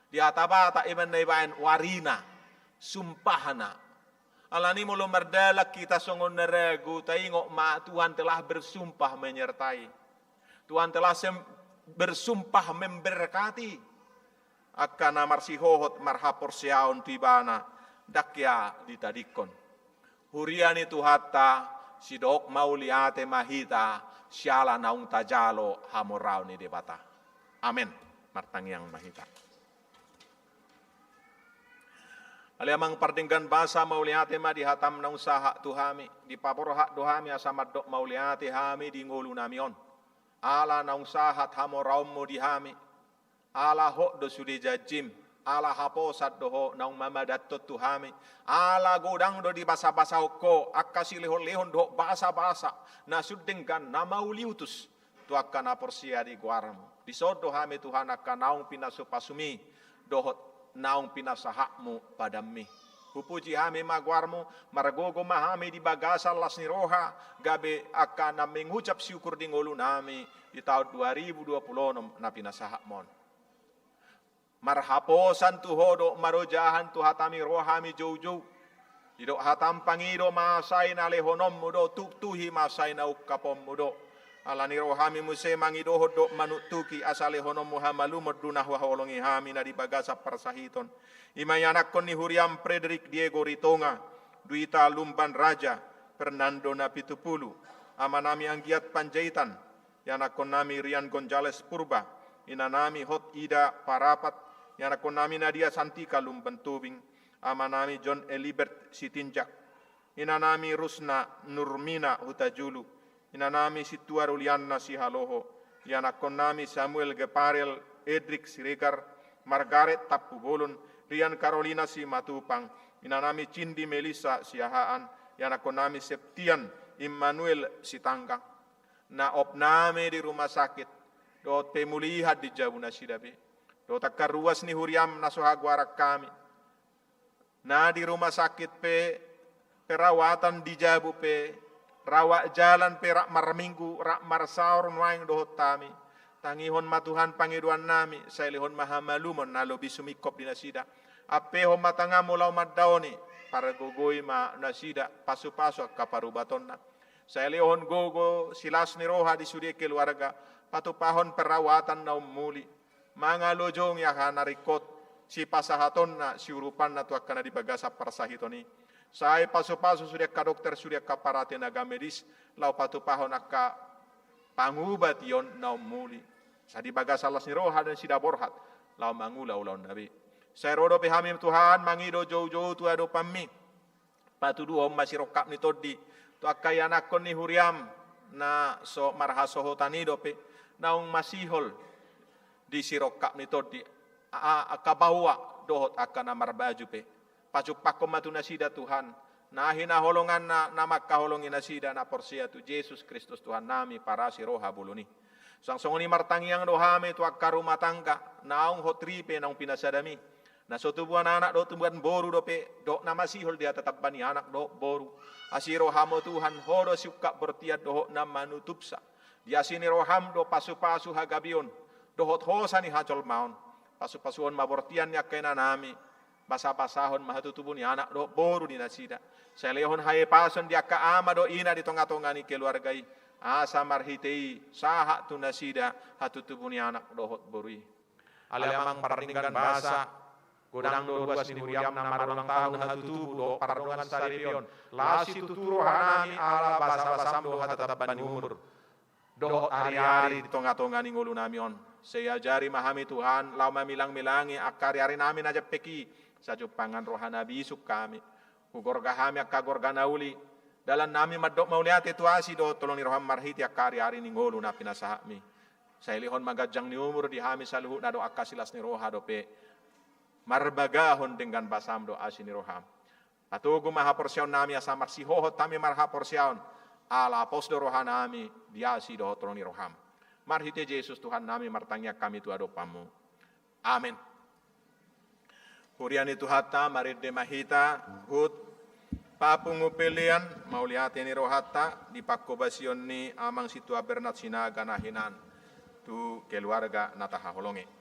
Di hata Batak ibana ibaen warina, sumpahna. Alani molo mardalan hita songon na ragu, taingot ma Tuhan telah bersumpah menyertai. Tuhan telah sem-, bersumpah memberkati angka na marsihohot marhaporseaon tu Ibana, ndang hea ditadingkon. Huria ni Tuhanta, sidok mauliate ma hita, siala naung tajalo hamoraon ni Debata. Amen. Martangiang ma hita. Ale Amang pardenggan basa, mauliate ma di hatam naung sahat tu hami, dipaborhat do hami asa mandok mauliate hami di ngolunami on. Ala naung sahat hamoraonmu di hami, ala hot do sude janjim, ala haposan do ho naung mamadanton tu hami, ala godang do dibasabasahon ho angka silehonlehon dohot basabasa na sun denggan na mauliutus tu angka na porsea di goarmu. Dison do hami Tuhan angka naung pinasupasumi dohot naung pinasahatmu padammi. Hupuji hami ma goarmu, margogo ma hami di bagasan las ni roha, gabe angka na mengucap syukur di ngolunami di taon dua ribu dua puluh onom na pinasahatmon. Marhaposan tu ho dohot marojahan tu hatami ro hami joujou. Didok hatam pangido ma sai na lehononmu do, tuktuhi ma sai na ungkaponmu do. Alani ro hami muse mangidohon dohot manuktuki asa lehononmu hamalumon do na huhaholongi hami na di bagasan parsahiton. I ma ianakhon ni huriam Frederick Diego Ritonga, Duita Lumban Raja, Fernando Napitupulu, Amanami Anggiat Panjaitan, ianakkonnami Rian Gonzales Purba, inanami Hot Ida Parapat, ianakkonnami Nadia Santika Lumban Tobing, amanami John Elibert Sitinjak, inanami Rusna Nurmina Hutajulu, inanami Sintua Rulianna Sihaloho, ianakkonnami Samuel Geparel Edrik Siregar, Margaret Tampubolon, Rian Karolina Simatupang, inanami Cindi Melissa Siahaan, ianakkonnami Septian Immanuel Sitanggang. Na opnami di rumah sakit, dohot pemulihan di jabu nasida be. Dohot angka ruas ni huriam na so hagoaran hami, na di rumah sakit pe, perawatan di jabu pe, rawat jalan pe rap marminggu, rap marsaor nuaeng dohot hami. Tangihon ma Tuhan pangidoannami, sai lehon ma hamalumon na lobi sumingkop di nasida. Ampehon ma tanganmu laho mandaoni, pargogoi ma nasida, pasupasu angka parubatonna. Sai lehon gogo, silas ni roha di sude keluarga, patupahon perawatan na ummuli. Mangalojongi aha na ringkot, sipasahatonna, siurupanna tu angka na di bagasan parsahiton i. Sai pasupasu sude angka dokter, sude angka paratenaga medis, laho patupahon angka pangubation na ummuli. Sai di bagasan las ni roha nasida borhat, laho mangula ulaonna be. Sai ro dope hami Tuhan, mangido joujou tu adopanmi. Patuduhon ma sirongkap ni tondi tu angka ianakkon ni huriam na so marhasohotan i dope, naung masihol di sirongkap ni tondi, a-, angka baoa dohot angka na marbaju pe. Pajumpangkon ma tu nasida Tuhan, na hinaholonganna na mangkaholongi nasida na porsea tu Jesus Kristus Tuhannami parasi roha bolon i. Suang songon i martangiang do hami tu angka rumah tangga, naung hot ripe naung pinasadami. Na so tubuan anak dohot tubuan boru dope, dohot na masihol di atatamba ni anak dohot boru. Asi roham o Tuhan, Ho do siungkap bortian dohot na manutupsa. Di asi ni roham do pasupasu hagabeon, dohot hosa ni hajolmaon. Pasupasuhon ma bortian ni angka inanami, basabasahon ma hatutubu ni anak dohot boru di nasida. Sai lehon hahipason di angka ama dohot ina di tongatonga ni keluarga i. Asa marhite i sahat tu nasida hatutubu ni anak dohot boru i. Ale Amang pardenggan basa, godang do ruas ni huriam na marulang tahun hatutubu dohot pardongan saripeon. Las situtu rohanami ala basabasam do hatatamban ni umur dohot ariari di tongatonga ni ngolunami on. Sai ajari ma hami Tuhan, laho mamilangmilangi angka ariarinami na jempek i, sai jumpangan roha na bisuk hami. Hugorga hami angka gorga na uli, dalannami mandok mauliate tu asi dohot holong ni roham marhite angka ariari ni ngolu na pinasahatmi. Sai lehon ma ganjang ni umur di hami saluhutna dohot angka silas ni roha dope, marbagahon denggan basam dohot asi ni roham. Patogu ma haporseaonnami asa marsihohot hami marhaporseaon, ala pos do rohanami di asi dohot holong ni roham. Marhite Jesus Tuhannami martangiang hami tu adopanmu. Amen. Huria ni Tuhanta, marende ma hita, huhut papungu pelean, mauliate ni rohanta, di panghobasion ni Amang Sintua Bernard Sinaga na hinan, tu keluarga na tahaholongi.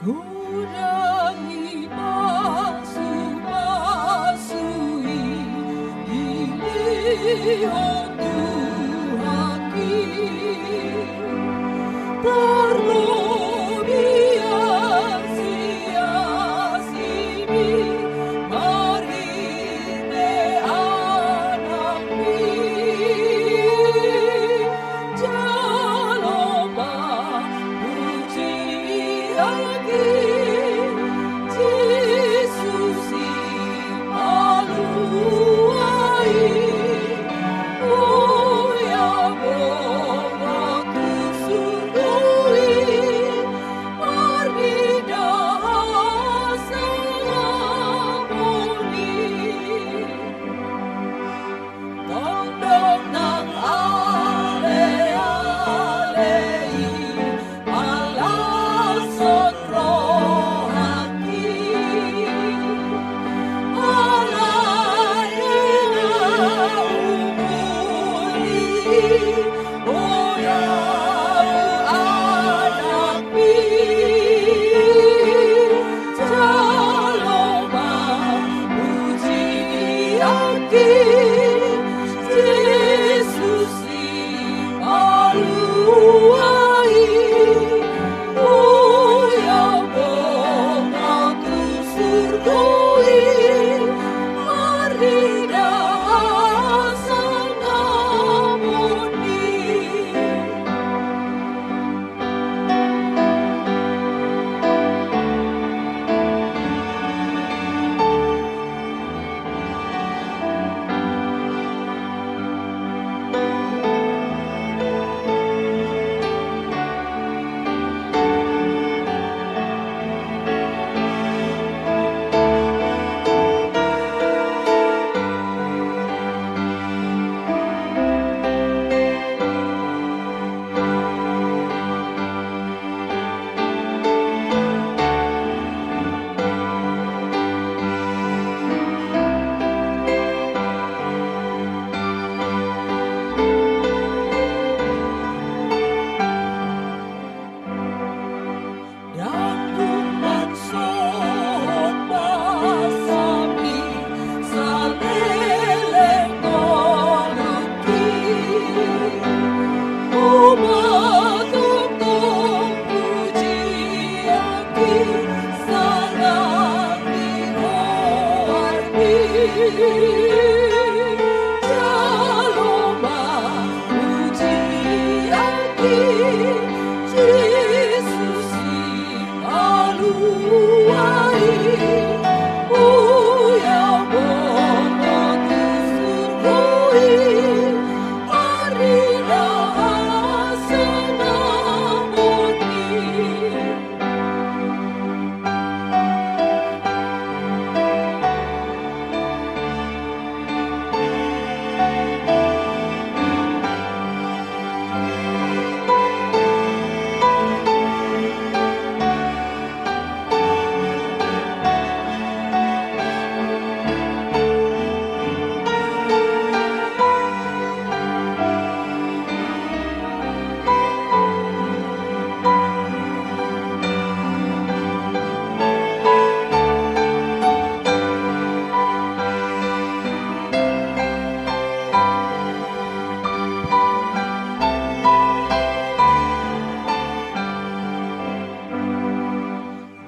Godang i pasupasu i, dilehon Tuhan i.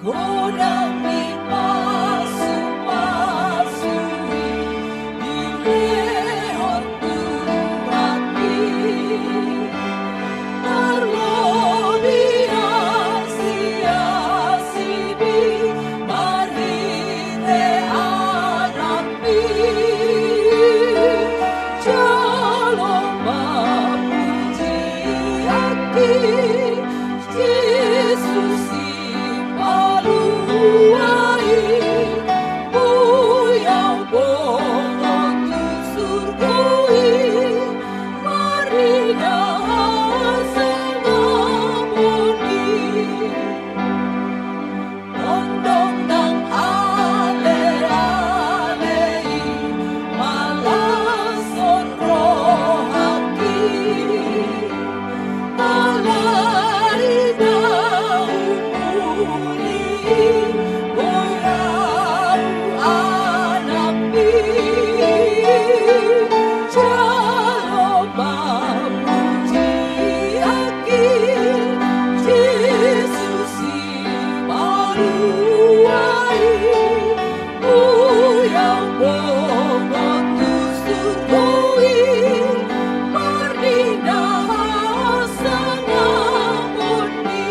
Godang ni pasupasu i dilehon Tuhan i, tarlobi asi-asi i marhite Anak i. Jalo ma pujian i, Jesus i palua i, boi au bongot tu surgo i, marnida hasangapon i. Tongtong ndang ale-ale i, malashon rohangki. Alai na umuli, boi au Anak i. Jalo ma pujian i, Jesus i palua i, boi au bongot tu surgo i, marnida hasangapon i.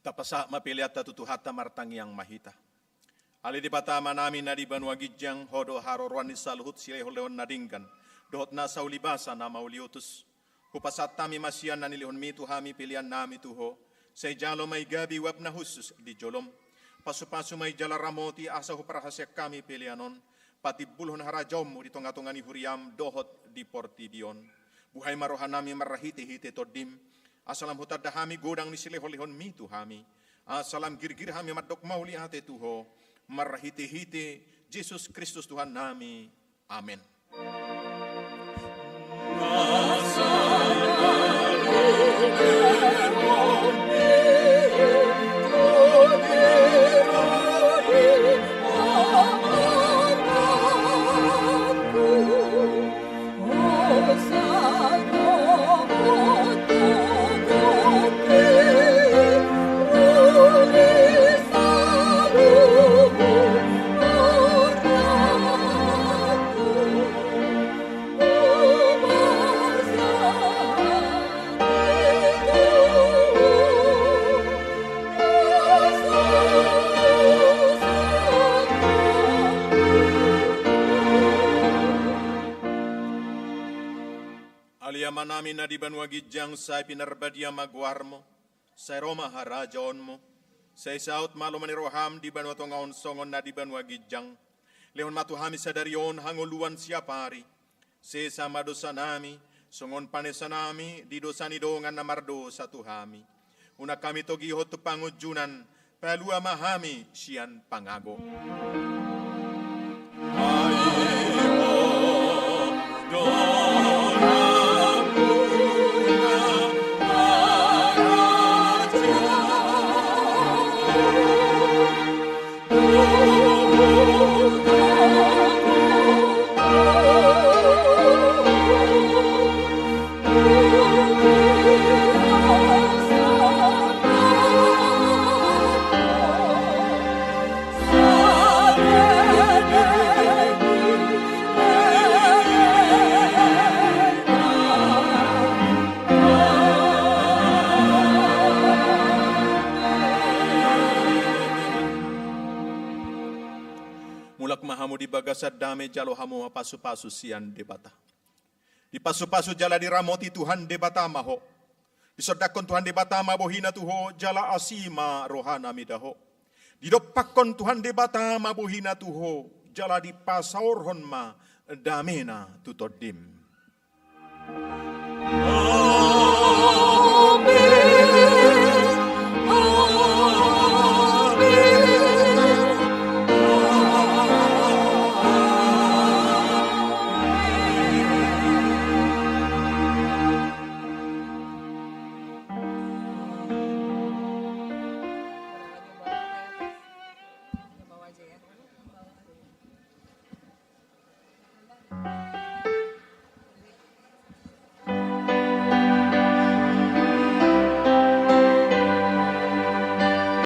Tapasahat ma peleanta tu Tuhanta, martangiang ma hita. Ale Debata Amanami na di banua ginjang, Ho do haroroan ni saluhut silehonlehon na denggan dohot nasa ulibasa na mauliutus. Hupasahat hami ma sian na nilehonmi tu hami peleannami tu Ho. Sai jalo ma i gabe uap na hushus di jolom. Pasupasu ma i jala ramoti asa huparhaseang hami pelean on patimbulhon harajaonmu di tongatonga ni huriam dohot di portibi on. Buhai ma rohanami marhitehite Tondim, asa lam hutanda hami godang ni silehonlehonmi tu hami, asa lam girgir hami mandok mauliate tu Ho, marhitehite Jesus Kristus Tuhannami. Amen. Ale Amanami na di banua ginjang, sai pinarbadia ma goarmu, sai ro ma harajaonmu, sai saut ma lomo ni roham di banua tonga on songon na di banua ginjang. Lehon ma tu hami sadari on hangoluan siapari. Sesa ma dosanami, songon panesanami di dosa ni dongan na mardosa tu hami. Unang hami togihon tu pangunjunan, palua ma hami sian pangago. Mulak ma hamu di bagasan dame, jalo hamu ma pasupasu sian Debata. Dipasupasu jala diramoti Tuhan Debata ma ho. Disondangkon Tuhan Debata ma bohina tu ho, jala asi ma rohana mida ho. Didompakkon Tuhan Debata ma bohina tu ho, jala dipasaorhon ma damena tu tondim.